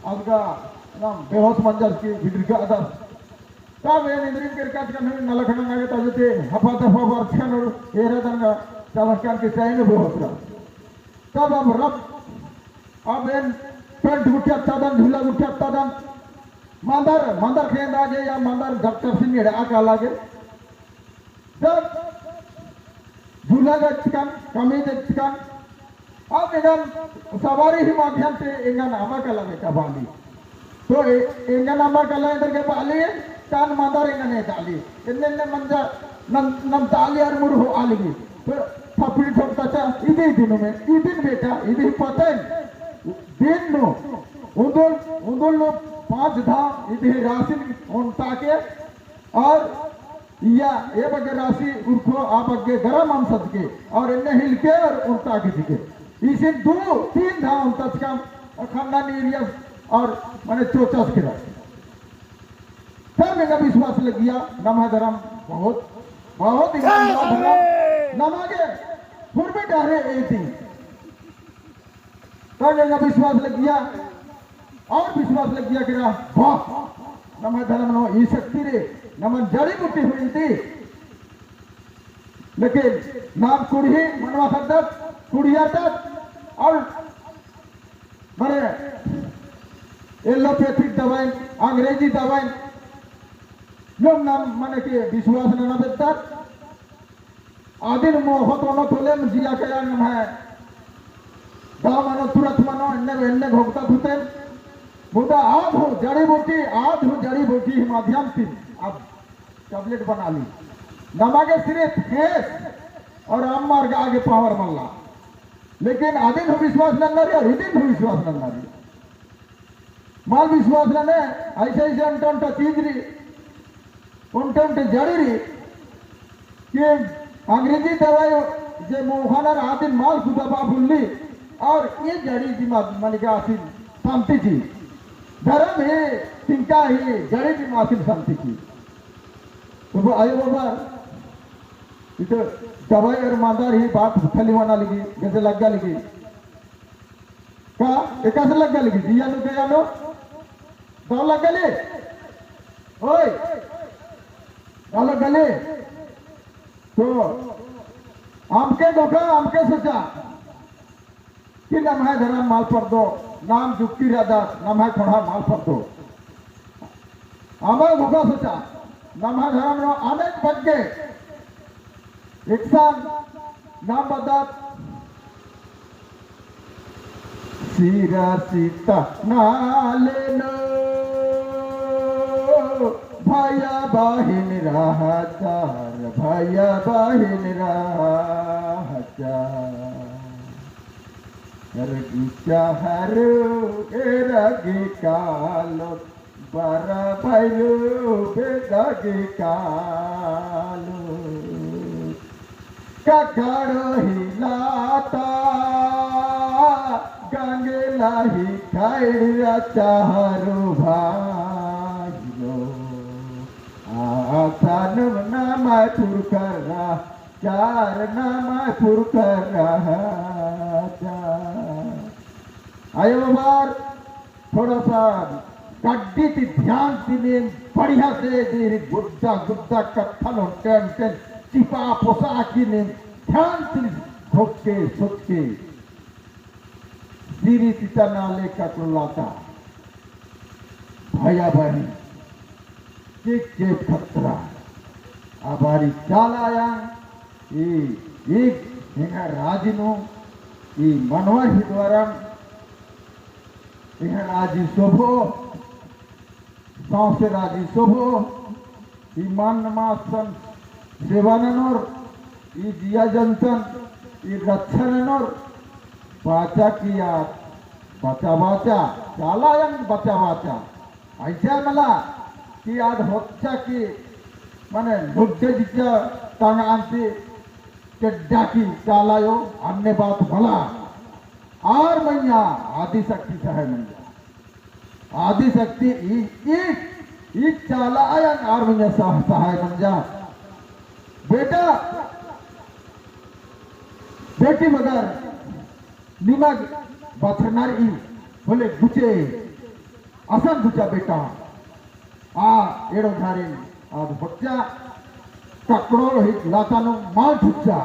अदगा नाम बेहोश मंजस की बिडरका अदस। तब एन इन्द्रिम केरका चिकन हूँ नलख नना गे ताजो ते हफा दफा बरचकन और एरा दंगा चालकन के चाइन बेहोश रहा। तब अब रब, अब एन pant गुट्ठी अत्तादन, झूला गुट्ठी अत्तादन, मांदर, मांदर खेंदा गे या मांदर डॉक्टर सिंह एड़ा काला गे। जब झूला गचकन, कमीज गचकन, अब एंगन सवारी ही माध्यम से एंगन अमा कला में कबाली। तो ए-, एंगन अमा कला एन्देरगे बाली, तान मांदर एंगन एदाली। एन्ने एन्ने मंजा नम, नम ताली और मुरहो आली। तो थपड़ी ठोकता चा, इदी दिनों में, इदिन बेटा, इदी पतन। दिन नो, उन्दुल, उन्दुल नो पाँच धाम, इदी रासिन ओन्टा के, और इया ए बग्गे रासी उरखो, आ बग्गे गरम अमसत के, और एन्ने हिलके और ओन्टा के चिके। इसिन दू, तीन धाम ओन्टचकम, और खन्ना नीरियस, और मने चोचस के रासी। तब एंगा विश्वास लगिया, नम्है धरम बहुत, बहुत ईमानदार धरम, नमा गे हुरमी डहरे एदी। तब एंगा विश्वास लगिया, और विश्वास लगिया केरा, वाह, नम्है धरम नू ई शक्ति रे, नमन जड़ी बूटी हूँ इदी। लेकिन नाम कुड़ही मनवा खद्दत, कुड़िया तत, और मने allopathic दवाई, अंग्रेजी दवाई, लोग नाम मने के विश्वास नना बेद्दत। आदिन मोखत ओनोत होले जिया कया नम्है। दव मनो तुरत मनो एन्ने, एन्ने घोखता खुतेन। मुदा आद हूँ जड़ी बूटी, आद हूँ जड़ी बूटी ही माध्यम ती अब tablet बनाली। नमा गे सिर्फ हेस और अम्मर गा आगे power मल्ला। लेकिन आदिन हूँ विश्वास नन्ना रई और इदिन हूँ विश्वास नन्ना रई। मल विश्वास नने, ऐसे ऐसे ओन्टा ओन्टा चीज रई, ओन्टा ओन्टा जड़ी रई, कि अंग्रेजी दवाई जे मोख़नर आदिन मल कुदबा फुल्ली, और ई जड़ी दिम मने के आसिन शांति ची। धरम ही, तिंका ही, जड़ी दिम आसिन शांति ची। तो वो आयो बाबा, इतो दवाई और मांदर ही बात फली मना लगी, जैसे लग्गा लगी। का एकासे लग्गा लगी, जिया नू गया नू? दव लग्गा ले? ओय, दव लग्गा ले? तो अमके धोखा, अमके सोचा कि नम्है धरम मल परदो, नाम जुक्ति रअदस, नम्है ख़ोंड़हा मल परदो। अमा धोखा सोचा, नम्है धरम नू अनेक बग्गे एकसन नाम बअदत। सिरा सिता नाले नू भैया बहिन रहचर, भैया बहिन रहचर। रगी चहरो ए रगी कालो, बरा भैरो बेदगी कालो। ककड़ो हिलाता, गंगेला ही खैर चहरो भाईलो। आसनम नमय पुरकर रह चार नाम पुरकर रहा जा। आयो बार थोड़ा सा गड्डी ती ध्यान ती नीम बढ़िया से दीर गुद्दा गुद्दा कत्थन ओन्टे ओन्टे चिपा पोसा की नीम ध्यान ती घोके सोचके सिरी तिता नाले ककड़ो लाता। भया बहिन, के के खतरा। आ बारी चाला आयंग, ई, ई, एंग्है राजी नू, ई मनवा ही द्वारा, एंग्है राजी सोभो, सौंसे राजी सोभो, ई मन्न मासन सेवा ननोर, ई जिया जन्तन, ई रक्षा ननोर, बाचा की आद, बाचा बाचा, चाला आयंग बाचा बाचा। ऐसा मला कि आद होच्चा की, माने लुड्डे जिच्चा तंग आंटी, चड्डा की चाला आयो, अन्ने बात मला। आर मइय्याँ आदिशक्ति सहाय मंजा। आदिशक्ति ई, ई, ई चाला आयंग आर मइय्याँ सह-, सहाय मंजा। बेटा, बेटी मगर, निमग बछरना रई, होले गुचे, असन गुचा बेटा। आ एड़ो धारिन आद होच्चा, ककड़ो ही लाता नू माल ठुच्चा,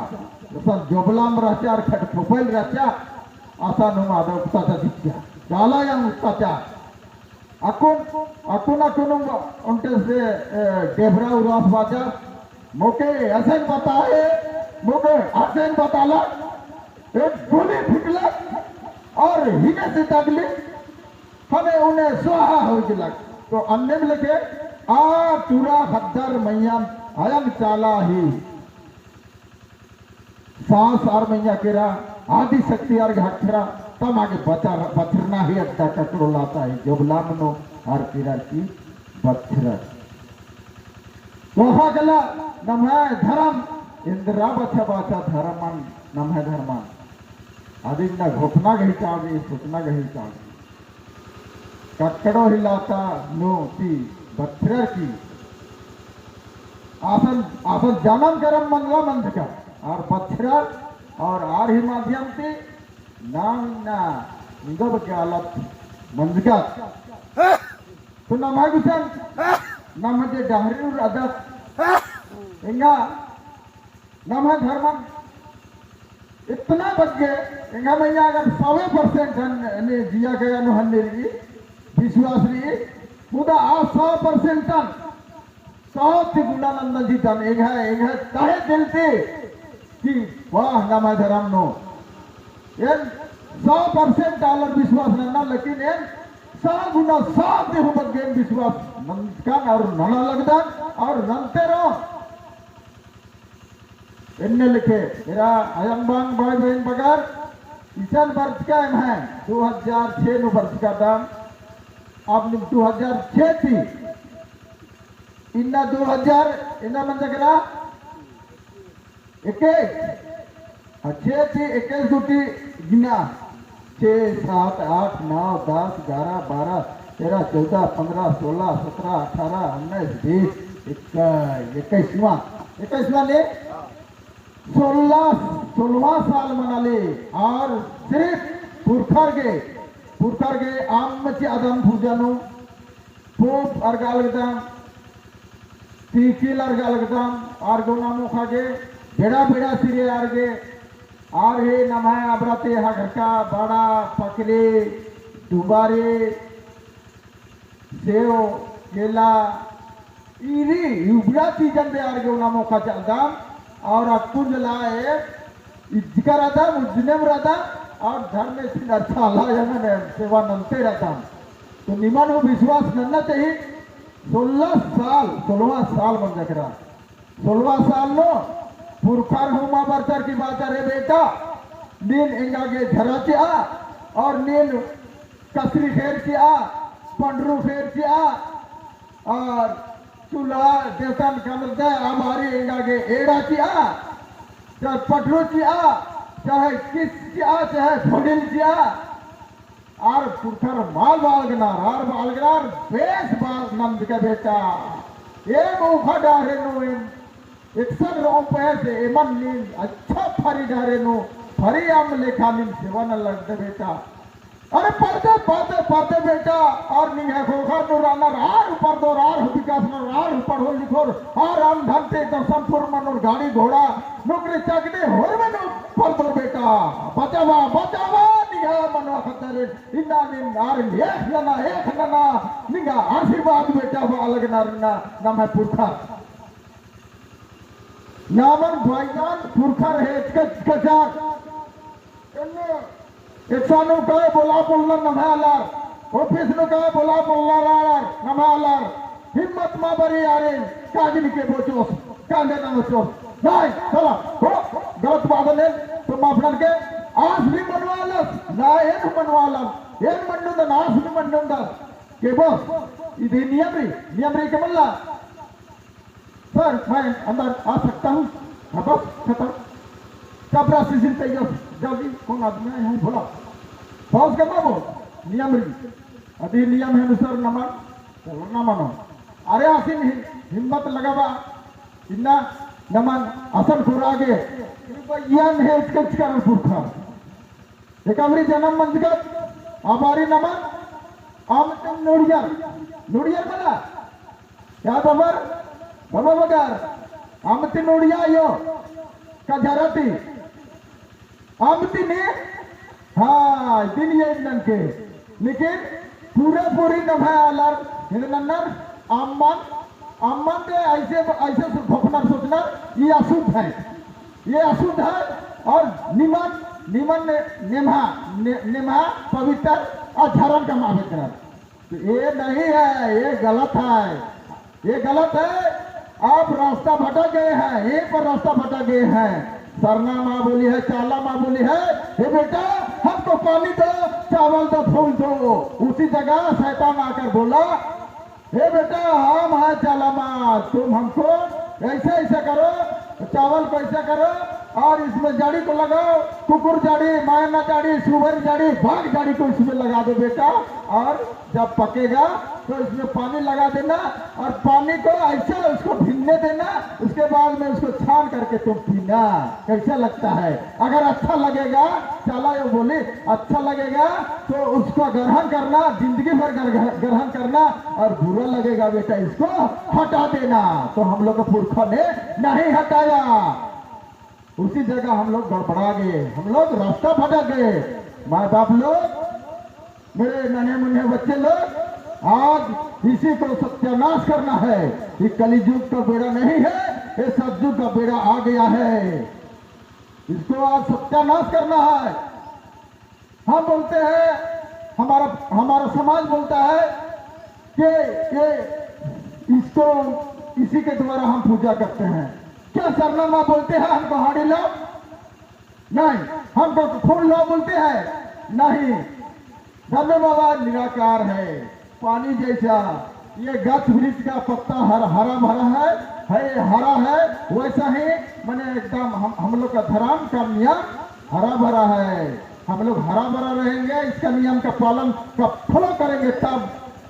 असन जोबलाम रहचा अर खट थोपल रहचा, असन हूँ आद उक्ताचा दिच्चा, चाला यम उक्ताचा। अक्कुन, अक्कुन, अक्कुन ओन्टे से, ए, डेबरा उराँवस बाचा, मोके असन बताए, मोके असन बताला, एक गोली फिटलक, और हिने से तगली, हमें उन्हें स्वाहा हो गेलक। तो अन्नेम लेखे, आ टूरा ख़द्दर मइय्याँ अयंग चाला ही। साँस आर मइय्याँ केरा, आदि शक्ति आर गे हखरा, तमा गे बचर-, बछरना ही अड्डा ककड़ो लाता ही, जोबलाम नू आर केरा की बछरर। तो हा गला नम्है धरम, एन्दरा बछा बाचा धरमन, नम्है धरमन। अदिन ना घोखना गही चाल रई, सोचना गही चाल रई। ककड़ो ही लाता नू ती बछरर की। आसन, आसन जनम करम मनला मंजका। और बछरर और आर ही माध्यम ती नाम ना निगम के आलत मंजका। तो नम्है गुसन, नम्है जे डहरी रअदत, एंगा नम्है धर्मन इतना बग्गे, एंगा मइय्याँ अगर सौ percent हन, ने जिया गया नु हन मेरी विश्वास रई, मुदा आ सौ percent हन, सौ तिगुना नन्ना जितन, एंगा, एंगा तहे दिल ती कि वाह, नम्है धर्म नू। एन सौ percent आलर विश्वास नन्ना, लेकिन एन सौ गुना सौ ती हूँ बग्गे एन विश्वास ननकन और नना लगदन और ननते रओ। एन्ने लेखे, एरा अयंग बंग भाई बहिन बगर, इसन बरचका एम्है, दो हजार छह नू बरचका दम, अब नीम दो हजार छह ती, इन्ना दो हजार, इन्ना मंजा केरा, इक्कीस, हाँ, छह ती इक्कीस गूटी गिना, छह, सात, आठ, नौ, दस, ग्यारह, बारह, तेरह, चौदह, पन्द्रह, सोलह, सत्रह, अठारह, उन्नीस, बीस, इक्कीस, इक्कीसवाँ, इक्कीसवाँ ने? सोलह, सोलहवाँ साल मनाली। और सिर्फ पुरखर गे, पुरखर गे आम चिआ दम पूजा नू, पोप अरगा लगदम, तीखिल अरगा लगदम, आर गे ओना मोखा गे, बेड़ा बेड़ा सिरे आर गे, आर ही नम्है अबड़ा ती हगरका, बड़ा, पकली, डुबारी, सेव, केला, ईरी, इबड़ा चीजन दे आर गे ओना मोखा चिआ दम, और अक्कुन जलाए, इज्जकर रअदम, उज्जनेम रअदम, और धर्मेसिन अच्छा ला यमन सेवा नन्ते रअदम। तो निमन हूँ विश्वास नन्ना चाही, सोलह साल, सोलहवाँ साल मंजा केरा। सोलहवाँ साल नू पुरखर हूँ मा बरचर की बाचर रे बेटा, नीन एंगा गे झरा चिआ, और नीन कसरी खेर चिआ, पंडरू खेर चिआ, और चूल्हा देसन कमरदय अमारी एंगा गे एड़ा चिआ, चाहे पटरू चिआ, चाहे किस चिआ, चाहे भोडिल चिआ, आर पुरखर माल बालगनार, आर बालगनार बेस बाल नंद के बेटा। एम उखा डाहरे नू एम एकसन रोम पैसे एमन नीन अच्छा फरी डाहरे नू, फरी अम्म लेखा नीन सेवा नना लगदय बेटा। अरे परदे, परदे, परदे बेटा, और निंग्है ख़ोख़र नू रअनर आर परदोर, आर विकास नू आर पढ़ोर लिखोर, आर अन्न धन ती एकदम संपूर्ण मनोर, गाड़ी घोड़ा, नौकरी चाकरी होरमन परदोर बेटा। बचाबआ, बचाबआ निंग्है मनवा ख़द्दर, इन्ना नीन आर एक नना, एक नना, निंग्है आशीर्वाद बेटा बआ लगनर ना, नम्है पुरखर। नामन भाईजान पुरखर हेचकचर। एन्ने एकसन नू काय बोला पोल्लनर नम्है आलर, office नू काय बोला पोल्लनर आलर, नम्है आलर। हिम्मत मा बरई आरिन, काजनी के बोचोस, कांदे ना बोचोस। नाय, चला, हो, गलत बात ने, तो माफ ननके, आस भी मनवालस, ना एन मनवालन, एन मन्नुदन, आस भी मन्नुदन। के बस, इदी नियम रई, नियम रई के मल्ला। सर, मैं अंदर आ सकता हूँ? हाँ, बस, खत्म। कबरा सिसिन तैयस, जल्दी, कौन आदमी आया है, बोला। बस, कमा बो, नियम रई। अदी नियम है अनुसार नमन, चलो, नमनो। अरे, आसिन हि-, हिम्मत लगाबआ, इन्ना नमन असन खुरा गे, रुपया है, इसके चिकर पुरखा। एका बारी जनम मंजकत, आ बारी नमन, अमतिन नुड़ियर, नुड़ियर मला, या बबर, बबर बगर, अमतिन नुड़िया यो, का झरा ती, अमतिन, हाँ, दिन ये ननके, लेकिन पूरा पूरी नम्है आलर, इद नन्नर, अम्मन, अम्मन दे ऐसे, ऐसे घोखनर सोचनर, ये अशुद्ध है। ये अशुद्ध है और निमन, निमन ने-, नेम्हा, ने-, नेम्हा पवित्र और झरन का माफी करन। तो ये नहीं है, ये गलत है, ये गलत है। आप रास्ता भटक गए हैं, यहीं पर रास्ता भटक गए हैं। सरना माँ बोली है, चाला माँ बोली है, "हे बेटा, हमको पानी दो, चावल दो, फूल दो।" उसी जगह शैतान आकर बोला, "हे बेटा, हम हैं चाला माँ, तुम हमको ऐसा ऐसा करो, चावल को ऐसा करो और इसमें जाड़ी को लगाओ, कुकुर जाड़ी, मायना जाड़ी, सुअर जाड़ी, बाघ जाड़ी को इसमें लगा दो बेटा, और जब पकेगा तो इसमें पानी लगा देना और पानी को ऐसा उसको भिगने देना, उसके बाद में उसको छान करके तुम पीना। कैसा लगता है? अगर अच्छा लगेगा," चाला यो बोली, "अच्छा लगेगा तो उसको ग्रहण करना, जिंदगी भर ग्रह-, ग्रहण करना, और बुरा लगेगा बेटा, इसको हटा देना।" तो हम लोग के पुरखा ने नहीं हटाया, उसी जगह हम लोग गड़बड़ा गए, हम लोग रास्ता भटक गए। माँ बाप लोग, मेरे नन्हे मुन्ने बच्चे लोग, आज इसी को सत्यानाश करना है। ये कलयुग का बेड़ा नहीं है, ये सतयुग का बेड़ा आ गया है। इसको आज सत्यानाश करना है। हम बोलते हैं, हमारा, हमारा समाज बोलता है कि ये, इसको, इसी के द्वारा हम पूजा करते हैं। क्या सरना माँ बोलते हैं हमको हाड़ी लाओ? नहीं। हमको फूल लाओ बोलते हैं? नहीं। धर्म बाबा निराकार है, पानी जैसा। ये गछ वृक्ष का पत्ता हर, हरा भरा है, है हरा है, वैसा ही माने एकदम हम, हम लोग का धर्म का नियम हरा भरा है। हम लोग हरा भरा रहेंगे, इसका नियम का पालन का follow करेंगे, तब,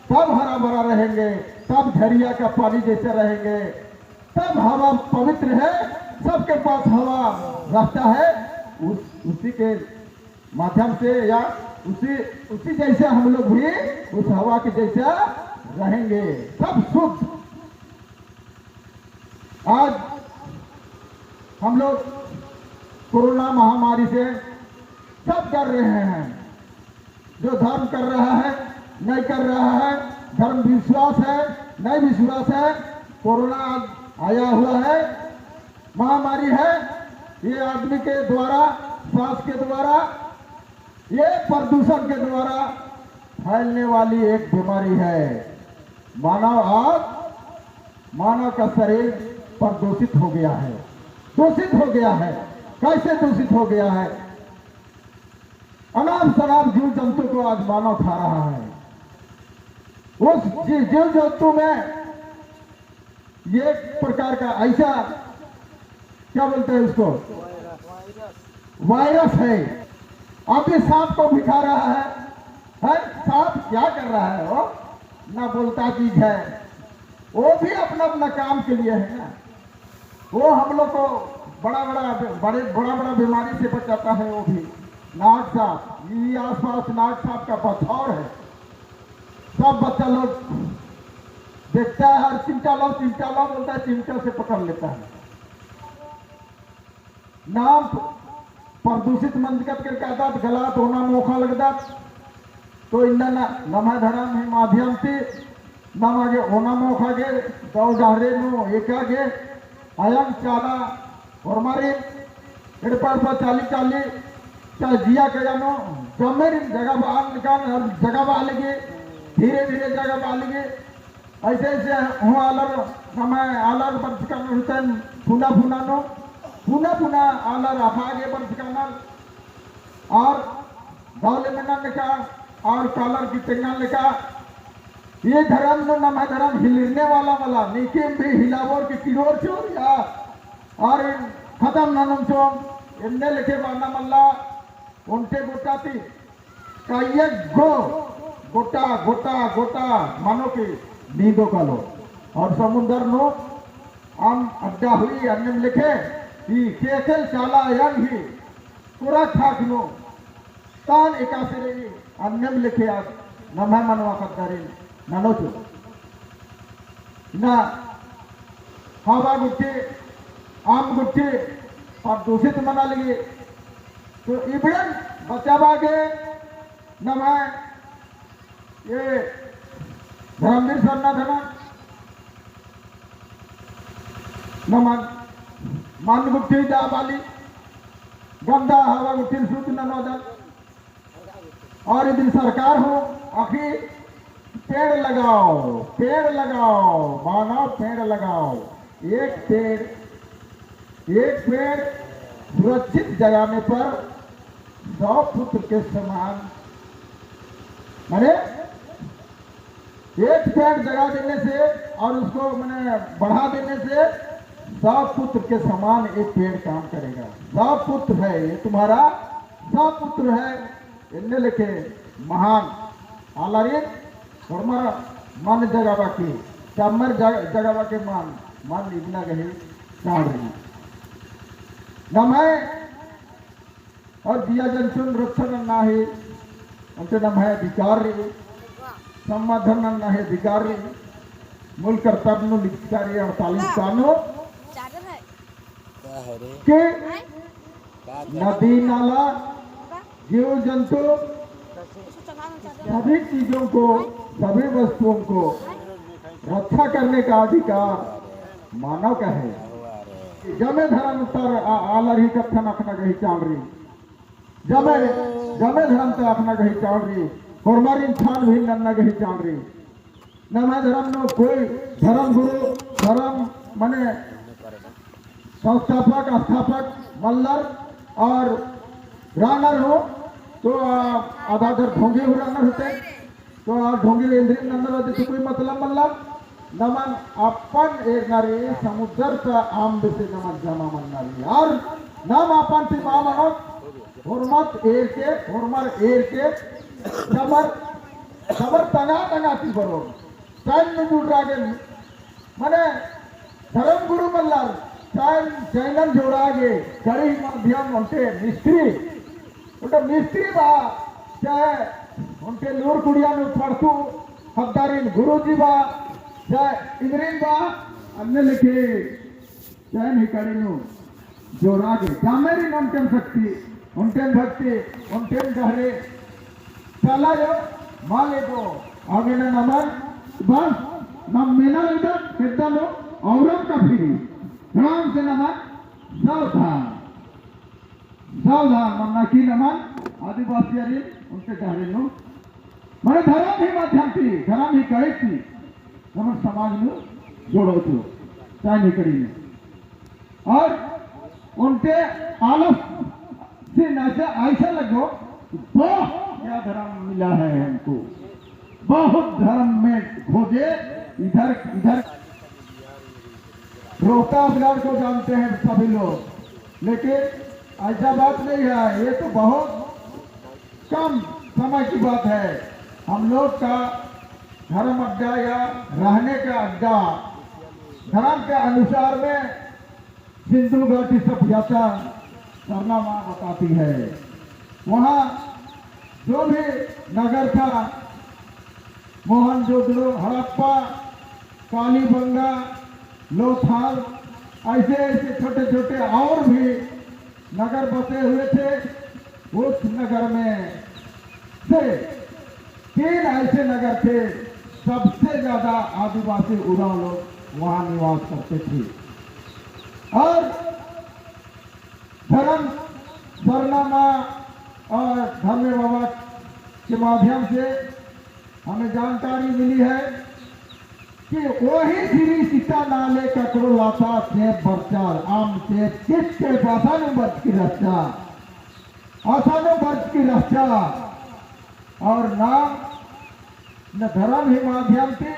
तब हरा भरा रहेंगे, तब झरिया का पानी जैसे रहेंगे, तब हवा पवित्र है, सबके पास हवा रहता है। उस, उसी के माध्यम से या उसी, उसी जैसे हम लोग भी उस हवा के जैसा रहेंगे, सब शुद्ध। आज हम लोग कोरोना महामारी से सब डर रहे हैं, जो धर्म कर रहा है, नहीं कर रहा है, धर्म विश्वास है, नहीं विश्वास है, कोरोना आज आया हुआ है, महामारी है। ये आदमी के द्वारा, सांस के द्वारा, ये प्रदूषण के द्वारा फैलने वाली एक बीमारी है। मानव आज, मानव का शरीर प्रदूषित हो गया है, दूषित हो गया है। कैसे दूषित हो गया है? अनाप शनाप जीव जंतु को आज मानव खा रहा है। उस जी-, जीव जंतु में ये प्रकार का ऐसा, क्या बोलते हैं उसको, वायरस है। अभी सांप को भी खा रहा है, है? सांप क्या कर रहा है वो? ना बोलता चीज है, वो भी अपना अपना काम के लिए है ना। वो हम लोग को बड़ा बड़ा, बड़े, बड़ा बड़ा बीमारी से बचाता है वो भी। नाग सांप, ये आसपास नाग सांप का बछौर है। सब बच्चा लोग देखता है और चिमटा लाओ, चिमटा लाओ बोलता है, चिमटा से पकड़ लेता है। नाम प्रदूषित मंजकत कर कादत, गलात ओना मोखा लगदत। तो इन्ना ना, नम्है धरम ही माध्यम ती नमा गे ओना मोखा गे, दव डहरे नू एका गे, अयंग चाला होरमारिन, एड़पा एड़पा चाली चाली, चा जिया कया नू, जम्मेरिन जगह बआ लगिन, और जगह बआ लगी, धीरे धीरे जगह बआ लगी। ऐसे ऐसे हूँ आलर, नम्है आलर बरचका नू हुतन फुना फुना नू, फुना फुना आलर अफा गे बरचका नू, और दव ले मेना लेका, और कालर की तेंगा लेका, ये धरम नू नम्है धरम हिलने वाला वाला, नीकिम भी हिलावोर की किरोर चो या, और खतम ननोम चो, एन्ने लेके बअना मल्ला, ओन्टे गोटा ती, कइय्या गो, गोटा, गोटा, गोटा, मनो की नीदो कालो। और समुंदर नू, अम अड्डा हुई, अन्नेम लेखे, ई केकेल चाला अयंग ही, कोरा खाक नू, तान एकासे रई, अन्नेम लेखे आद नम्है मनवा ख़द्दारिन ननोत। ना हवा गुट्ठी, आम गुट्ठी प्रदूषित मना लगी। तो इबड़न बचाबआ गे नम्है ये धर्मवीर सरना धर्म नमन मन गुट्ठी दाबाली, गंदा हवा गुट्ठी शुद्ध ननोदन। और इदिन सरकार हूँ अख़ी पेड़ लगाओ, पेड़ लगाओ, मानव पेड़ लगाओ। एक पेड़, एक पेड़ सुरक्षित जगाने पर सौ पुत्र के समान, माने एक पेड़ जगा देने से और उसको, माने, बढ़ा देने से सौ पुत्र के समान एक पेड़ काम करेगा। सौ पुत्र है, ये तुम्हारा सौ पुत्र है। एन्ने लेखे महान आलारिन होरमर मन जगाबआ के, चम्मर जग-, जगाबआ के मन, मन इबना गही चाड़ रई। नम्है और जिया जंतुन रक्षा नन्ना ही, ओन्टे नम्है अधिकार रई, संवर्धन नन्ना ही अधिकार रई, मूल कर्तव्य नू लिखा रई अड़तालीस का नू। का है रे? कि नदी नाला, जीव जंतु, सभी चीजों को, सभी वस्तुओं को रक्षा करने का अधिकार मानव का है। जमे धर्म तर आ-, आलर ही कत्थन अख़ना गही चाड़ रई। जमे, जमे धर्म तर अख़ना गही चाड़ रई। होरमारिन छानबीन नन्ना गही चाड़ रई। नम्है धर्म नू कोई धर्म गुरु, धर्म मने संस्थापक, स्थापक मल्लर और रअनर हूँ, तो, आ, आधा आधा ढोंगी हूँ रअनर होते, तो आ ढोंगी एन्देर नन्नर होते तो कोई मतलब मल्ला। नमन अपन एरना रई समुद्र ता अम्ब से नमन जमा मन्ना रई। और नम अपन ती मा मनोत, होरमर एर के, होरमर एर के, जबर, जबर तंगा तंगा ती बरओ। चैन नू जुड़रा गे, मने धर्म गुरु मल्लर, चैन, चैनन जोड़ा गे, कड़ी माध्यम ओन्टे मिस्त्री, ओन्टे मिस्त्री बा, चाहे ओन्टे लूर कुड़िया नू पढ़तू, ख़द्दारिन गुरुजी बा, चाहे इन्द्रिन बा, अन्ने लेखे चैन ही कड़ी नू जोड़ा गे, जामेरिन ओन्टेम शक्ति, ओन्टेम भक्ति, ओन्टेम गहरे, चला यो, माले दो, आगे ना नमन, बस, नम मेना लेदा, केद्दा लो, औरम का फिरी, ध्यान से नमन, सावधान। सावधान मन्ना की नमन आदिवासियरिन ओन्टे डहरे नू, माने धरम ही माध्यम ती, धरम ही कहे ती, नमन समाज नू जोड़ो तो, चाहे निकड़ी नू। और ओन्टे आलस से नशा ऐसा लगो, वाह, क्या धर्म मिला है हमको। बहुत धर्म में खोजे, इधर, इधर। रोहतासगढ़ को जानते हैं सभी लोग, लेकिन ऐसा बात नहीं है। ये तो बहुत कम समय की बात है। हम लोग का धर्म अड्डा या रहने का अड्डा, धर्म के अनुसार में सिंधु घाटी सभ्यता सरना माँ बताती है। वहाँ जो भी नगर था, मोहनजोदड़ो, हड़प्पा, कालीबंगा, लोथल, ऐसे ऐसे छोटे छोटे और भी नगर बसे हुए थे। उस नगर में से तीन ऐसे नगर थे, सबसे ज्यादा आदिवासी उरांव लोग वहाँ निवास करते थे। और धर्म सरना माँ और धर्मे बाबा के माध्यम से हमें जानकारी मिली है कि ओही सिरी सिता नाले ककड़ो लाता चेंप बरचा, अम्म चेंप, किस चेंप असानु बरचकी रहचा, असानु बरचकी रहचा। और नाम न धर्म ही माध्यम ती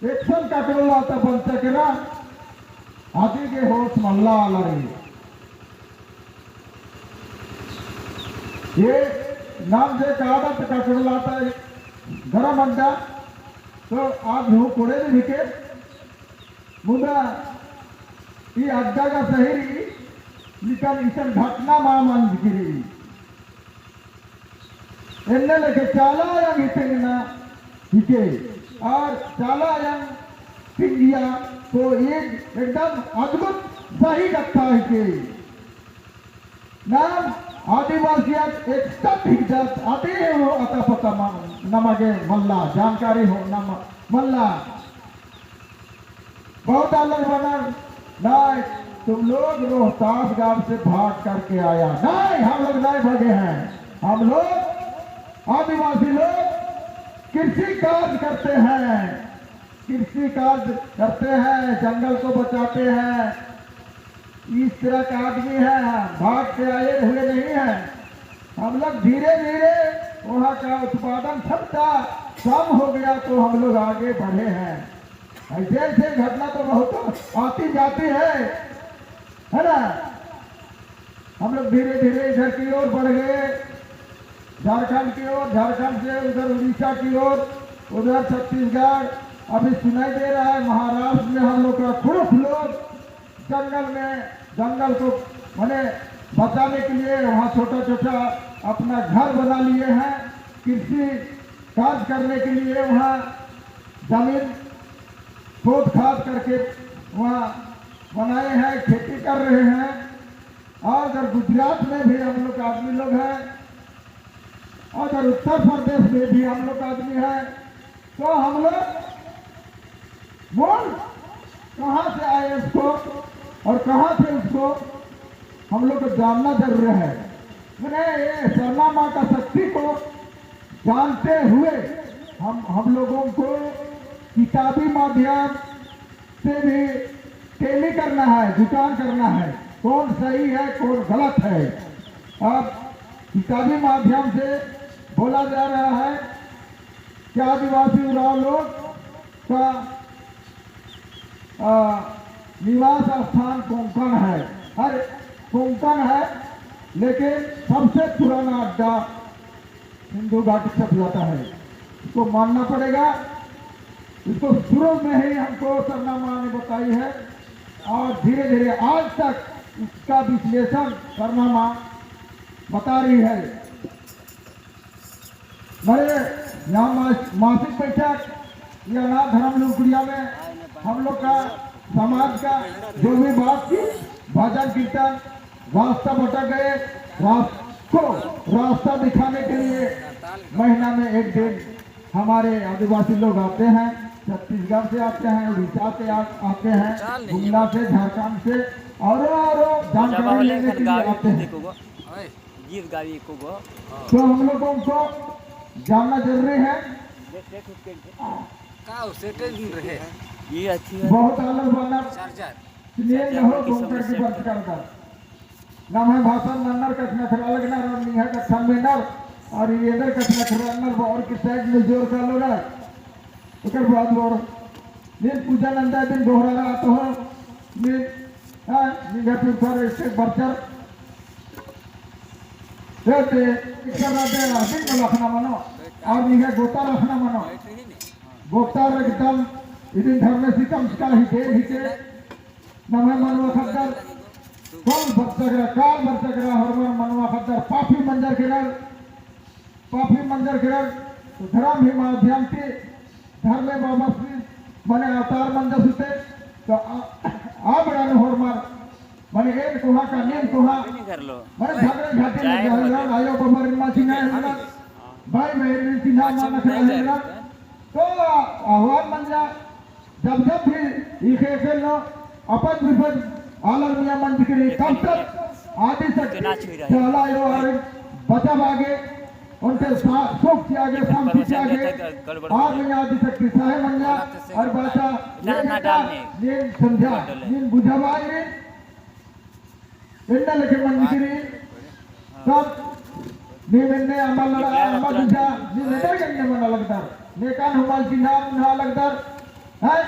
एकसन ककड़ो लाता बंचा केरा, अदी गे होश मल्ला आलर ही। ये नाम जे कादत ककड़ो लाता धर्म अड्डा, तो आज हूँ कोड़े दे भिके, मुदा ई अड्डा का सही रई, लेकिन इसन घटना मा मंजकी रई। एन्ने लेके चाला अयंग ही तिंगना हिके। और चाला अयंग तिंगिया तो एक एकदम अद्भुत सही कत्था हिके। नाम आदिवासियत एकता ठीक जात आते हो अता पता मा-, नमा गे मल्ला, जानकारी हो नमा मल्ला। बहुत अलग बना, नहीं, तुम लोग रोहतास गांव से भाग करके आया। नहीं, हम लोग नहीं भागे हैं। हम लोग, आदिवासी लोग कृषि कार्य करते हैं, कृषि कार्य करते हैं, जंगल को बचाते हैं। इस तरह का आदमी है, हम भाग के आए हुए नहीं हैं। हम लोग धीरे-धीरे वहाँ का उत्पादन क्षमता कम हो गया तो हम लोग आगे बढ़े हैं। ऐसे ऐसे घटना तो बहुत आती जाती है, है ना? हम लोग धीरे धीरे इधर की ओर बढ़ गए, झारखंड की ओर, झारखंड से उधर उड़ीसा की ओर, उधर छत्तीसगढ़, अभी सुनाई दे रहा है महाराष्ट्र में हम लोग का कुड़ुख लोग जंगल में, जंगल को माने बचाने के लिए वहाँ छोटा छोटा अपना घर बना लिए हैं, कृषि कार्य करने के लिए वहाँ जमीन खोद खाद करके वहाँ बनाए हैं, खेती कर रहे हैं। और उधर गुजरात में भी हम लोग आदमी लोग हैं, और उधर उत्तर प्रदेश में भी हम लोग आदमी हैं। तो हम लोग मूल कहाँ से आए उसको और कहाँ से उसको हम लोग को जानना जरूरी है। मैंने ये सरना माँ का शक्ति को जानते हुए हम, हम लोगों को किताबी माध्यम से भी टैली करना है, जुटान करना है, कौन सही है, कौन गलत है। अब किताबी माध्यम से बोला जा रहा है कि आदिवासी उराँव लोग का, आ, निवास स्थान कोंकण है। अरे, कोंकण है, लेकिन सबसे पुराना अड्डा सिंधु घाटी से जाता है, इसको मानना पड़ेगा। इसको शुरू में ही हमको सरना माँ ने बताई है और धीरे-धीरे आज तक इसका विश्लेषण सरना माँ बता रही है। हमारे यहाँ मास-, मासिक बैठक या अनाथ धर्म लुरकुड़िया में हम लोग का समाज का जो भी बात की भजन कीर्तन रास्ता भटक गए, रास-, को रास्ता दिखाने के लिए महीना में एक दिन हमारे आदिवासी लोग आते हैं, छत्तीसगढ़ से आते हैं, उड़ीसा से आ-, आते हैं, गुमला से, झारखंड से, और, और जानकारी लेने के लिए आते हैं। गीत गावी को गो। तो हम लोगों को जानना जरूरी है। का सेटिंग रहे? ये अच्छी है। बहुत आलर बानर। चार्जर। ये चार्जर हो में तुम सब करके सेट बंद कर दो। नम्है भाषा नन्नर कछनखरआ लगनर और निंग्है कछनखरआ मेनर और एन्देर कछनखरआ नर और की साइड में जोर कर लो ना। ओकर बाद और नीन पूजा नंदा दिन गोहरारआ तो हो, नीन, हाँ, निंग्है पुरखर एक बरचर। ते, ते, इकर राजा दिन लखना मनो, और निंग्है गोता लखना मनो। गोता एकदम, इदिन धर्मेसी कमचका ही देन ही के, नम्है मनवा ख़द्दर, कल बरचकरा, काल बरचकरा, होरमर मनवा ख़द्दर, पापी मंजर केरर, पापी मंजर केरर, तो धर्म ही माध्यम ती धर्मे बाबा श्री मने अवतार मंजस होते, तो आ, आ बड़ा नू होरमर, मने एन कोहा का नीन कोहा, मने झगड़े झाटी में जहर जान, आयो बाबा रिन मा चिन्हा है ना, भाई बहन रिन चिन्हा मा नखरा है ना, तो आह्वान मंजा, जब जब भी ई खेल खेलनो, अपन विपद आलर मिया मंजकी रई, तब तक आदिशक्ति चाला आयो आर बचाबआ गे, ओन्टे सा-, सुख चिआ गे, शांति चिआ गे, आर मिया आदिशक्ति सहाय मंजा, और बाचा, ये बेटा, ये समझा, ये बुझाबआ गे, एन्ने लेके मंजकी रई, तब नीम एन्ने अमा लड़ा, अमा दूजा, नीम एन्ने एन्ने मना लगदर। नेकान हूँ मल चिन्हा मुन्हा लगदर। हैं?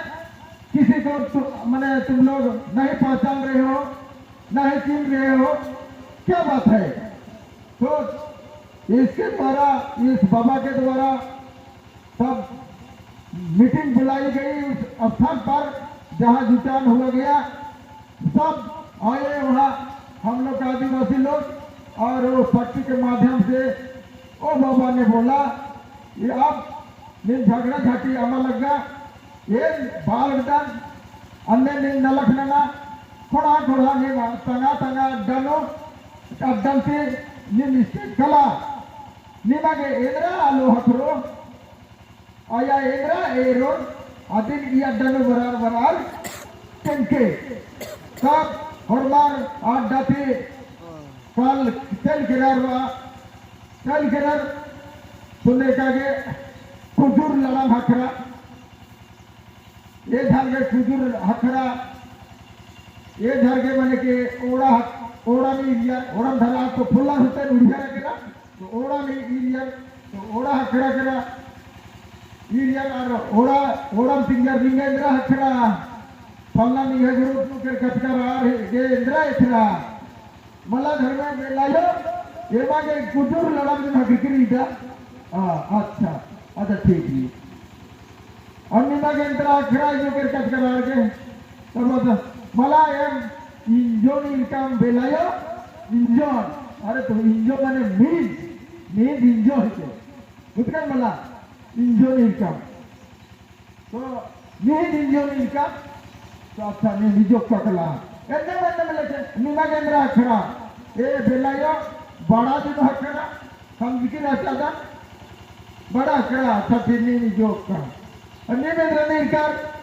किसी को तु-, मने तुम लोग नहीं पहचान रहे हो, नहीं चिन्ह रहे हो, क्या बात है? तो इसके द्वारा, इस बाबा के द्वारा सब मीटिंग बुलाई गई उस स्थान पर जहाँ जुटान हुआ गया, सब आए वहाँ हम लोग का आदिवासी लोग, और वो शक्ति के माध्यम से ओ बाबा ने बोला, ये अब नीम झगड़ा झाटी अमा लग्गा, ये बाल दन, अन्ने नीम नलख नना, खोड़ा खोड़ा नीम तंगा तंगा अड्डा नू, अड्डन ती नीम इस्ते कला, निमा गे एन्दरा आलो हखरो, आया एन्दरा एरोन, अदिन ई अड्डा नू बरार बरार तेंगके। तब होरमर अड्डा ती कल तेल केरर बा, तेल केरर सुन्ने का गे कुजुर लड़ाम हखरा, ए झर गे कुजुर हखरा, ए झर गे मने के ओड़ा हख-, ओड़ा नी ईरियर, ओड़ा धरा तो फुल्ला सुते उड़िया रखेला, तो ओड़ा नी ईरियर, तो ओड़ा हखरा केरा, ईरियर और ओड़ा, ओड़ा तिंगर निंगा एन्दरा हखरा, फलना निंगा गुरु तू के कटकर आ रे, गे एन्दरा एथरा। मला धर्मे बेलायो, एमा गे कुजुर लड़ाम दिन हकरी दा। आ, अच्छा, अच्छा, ठीक है। और निमा गे एन्दरा अखड़ा जो कर कट कर आगे, तब बता, मला एम इंजो नी इरकम बेलायो, इंजो। अरे तो इंजो माने मींज, मींज इंजो है के। बुझकर मला, इंजो नी इरकम। तो नीम इंजो नी इरकम, तो अच्छा नीम इंजो ककला। एन्ने मन्ने में लेके निमा गे एन्दरा अखड़ा। ए बेलायो बड़ा दिन अखड़ा, समझ के रहता था। बड़ा अखड़ा, अच्छा फिर नीम इंजो का। और नीम एन्दरा नी इरकर,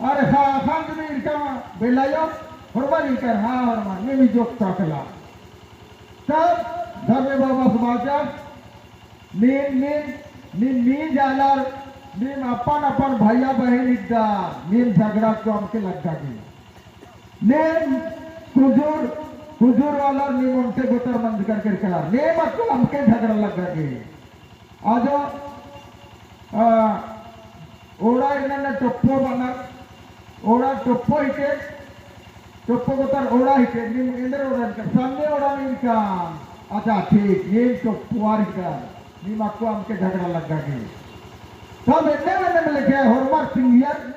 अरे हाँ, हाँ नी इरकर, बेलायो, होरमा नी इरकर, हाँ, होरमा, नीम इंजो ककला। तब धर्मे बाबा समाचार, नीम, नीम, नीम, नीम जालर, नीम अपन, अपन भैया बहिन इद्दर, नीम झगड़ा को अमके लग्गा गे। नीम कुजुर, कुजुर वालर नीम ओन्टे गोतर मंजकर केरकर, नीम अक्कु अमके झगड़ा लग्गा गे। आजो, आ, ओड़ा इन्ना टोप्पो बना, ओड़ा टोप्पो हिके, टोप्पो गोतर ओड़ा हिके, नीम एन्देर ओड़ा हिके, सामने ओड़ा नीम का, अच्छा, ठीक, नीम टोप्पो आर हिके, नीम अक्कु अमके झगड़ा लग्गा गे। तब एन्ने मन्ने में लेके होरमर सिंगियर,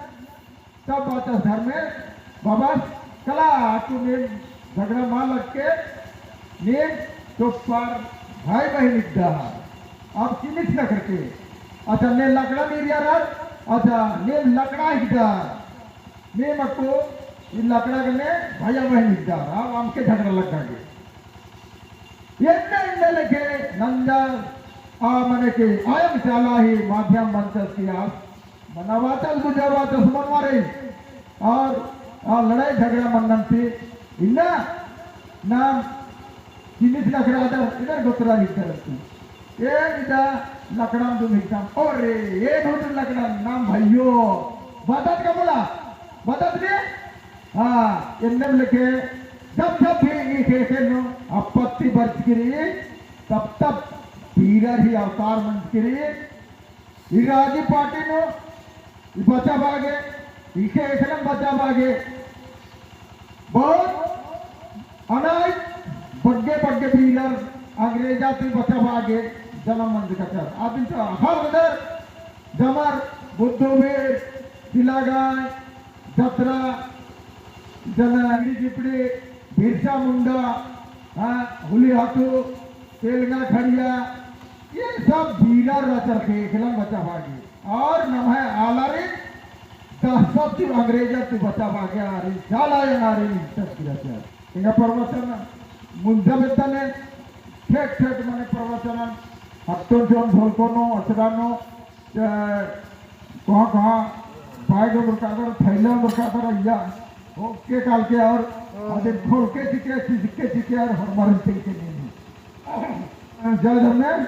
तब बाचस धर्मे बाबा, कला अक्कु नीम झगड़ा मा लग्गे, नीम टोप्पर भाई बहिन इद्दर। अब चिमिस नखरके। अच्छा, नीम लकड़ा नी ईरियर, अच्छा, नीम लकड़ा इद्दर। नीम अक्कु ई लकड़ा गने भैया बहिन इद्दर। अब अमके झगड़ा लग्गा गे। एन्ने, एन्ने लेके नंजर, आ, मने के आयंग चाला ही माध्यम मंचस की आस, मना बाचस, बुझा बाचस, मनवारे। और आ लड़ाई झगड़ा मन्नन ती इन्ना नाम चिमिस लकड़ा दर, इधर गोतरा इधर तू। ए इदा लकड़ा दुम एकदम, अरे, ए धुन लकड़ा नाम भाइयो। बदत का बोला? बदत ने? हाँ, एन्ने लेके जब जब भी ई खेखे नो आपत्ति बरचकी रई, तब तब बीरर ही अवतार मंजकी रई। ई राजी पार्टी नू ई बचाबआ गे, इके एकलम बचाबआ गे, बहुत अनाज बग्गे बग्गे बीरर अंग्रेजा ती बचाबआ गे जनम मंजकचर। आदिन तो हर उधर जमर बुद्धवीर, सिलागाय, जतरा, जना, चिपड़ी, बिरसा मुंडा, हाँ, हुली हाथू, तेलंगा खड़िया, ये सब बीरर रहचर के एकलम बचाबआ गे। और नम्है आलारिन दहशत ती अंग्रेजर ती बचाबआ गे आरिन, चाला आयंग आरिन इज्जत किया जाए। एंगा प्रवचन मुंजा बेद्दन, ठेठ ठेठ मने प्रवचन, हत्तोन जोन ढोलको नू, अचरा नू, अ, कहाँ, कहाँ, बैग उरकादर, थैला उरकादर, अइय्या, ओके काल के और, अदिन खोल के चिके, चिके, चिके और हमारे चल के नहीं। जय धर्मेश,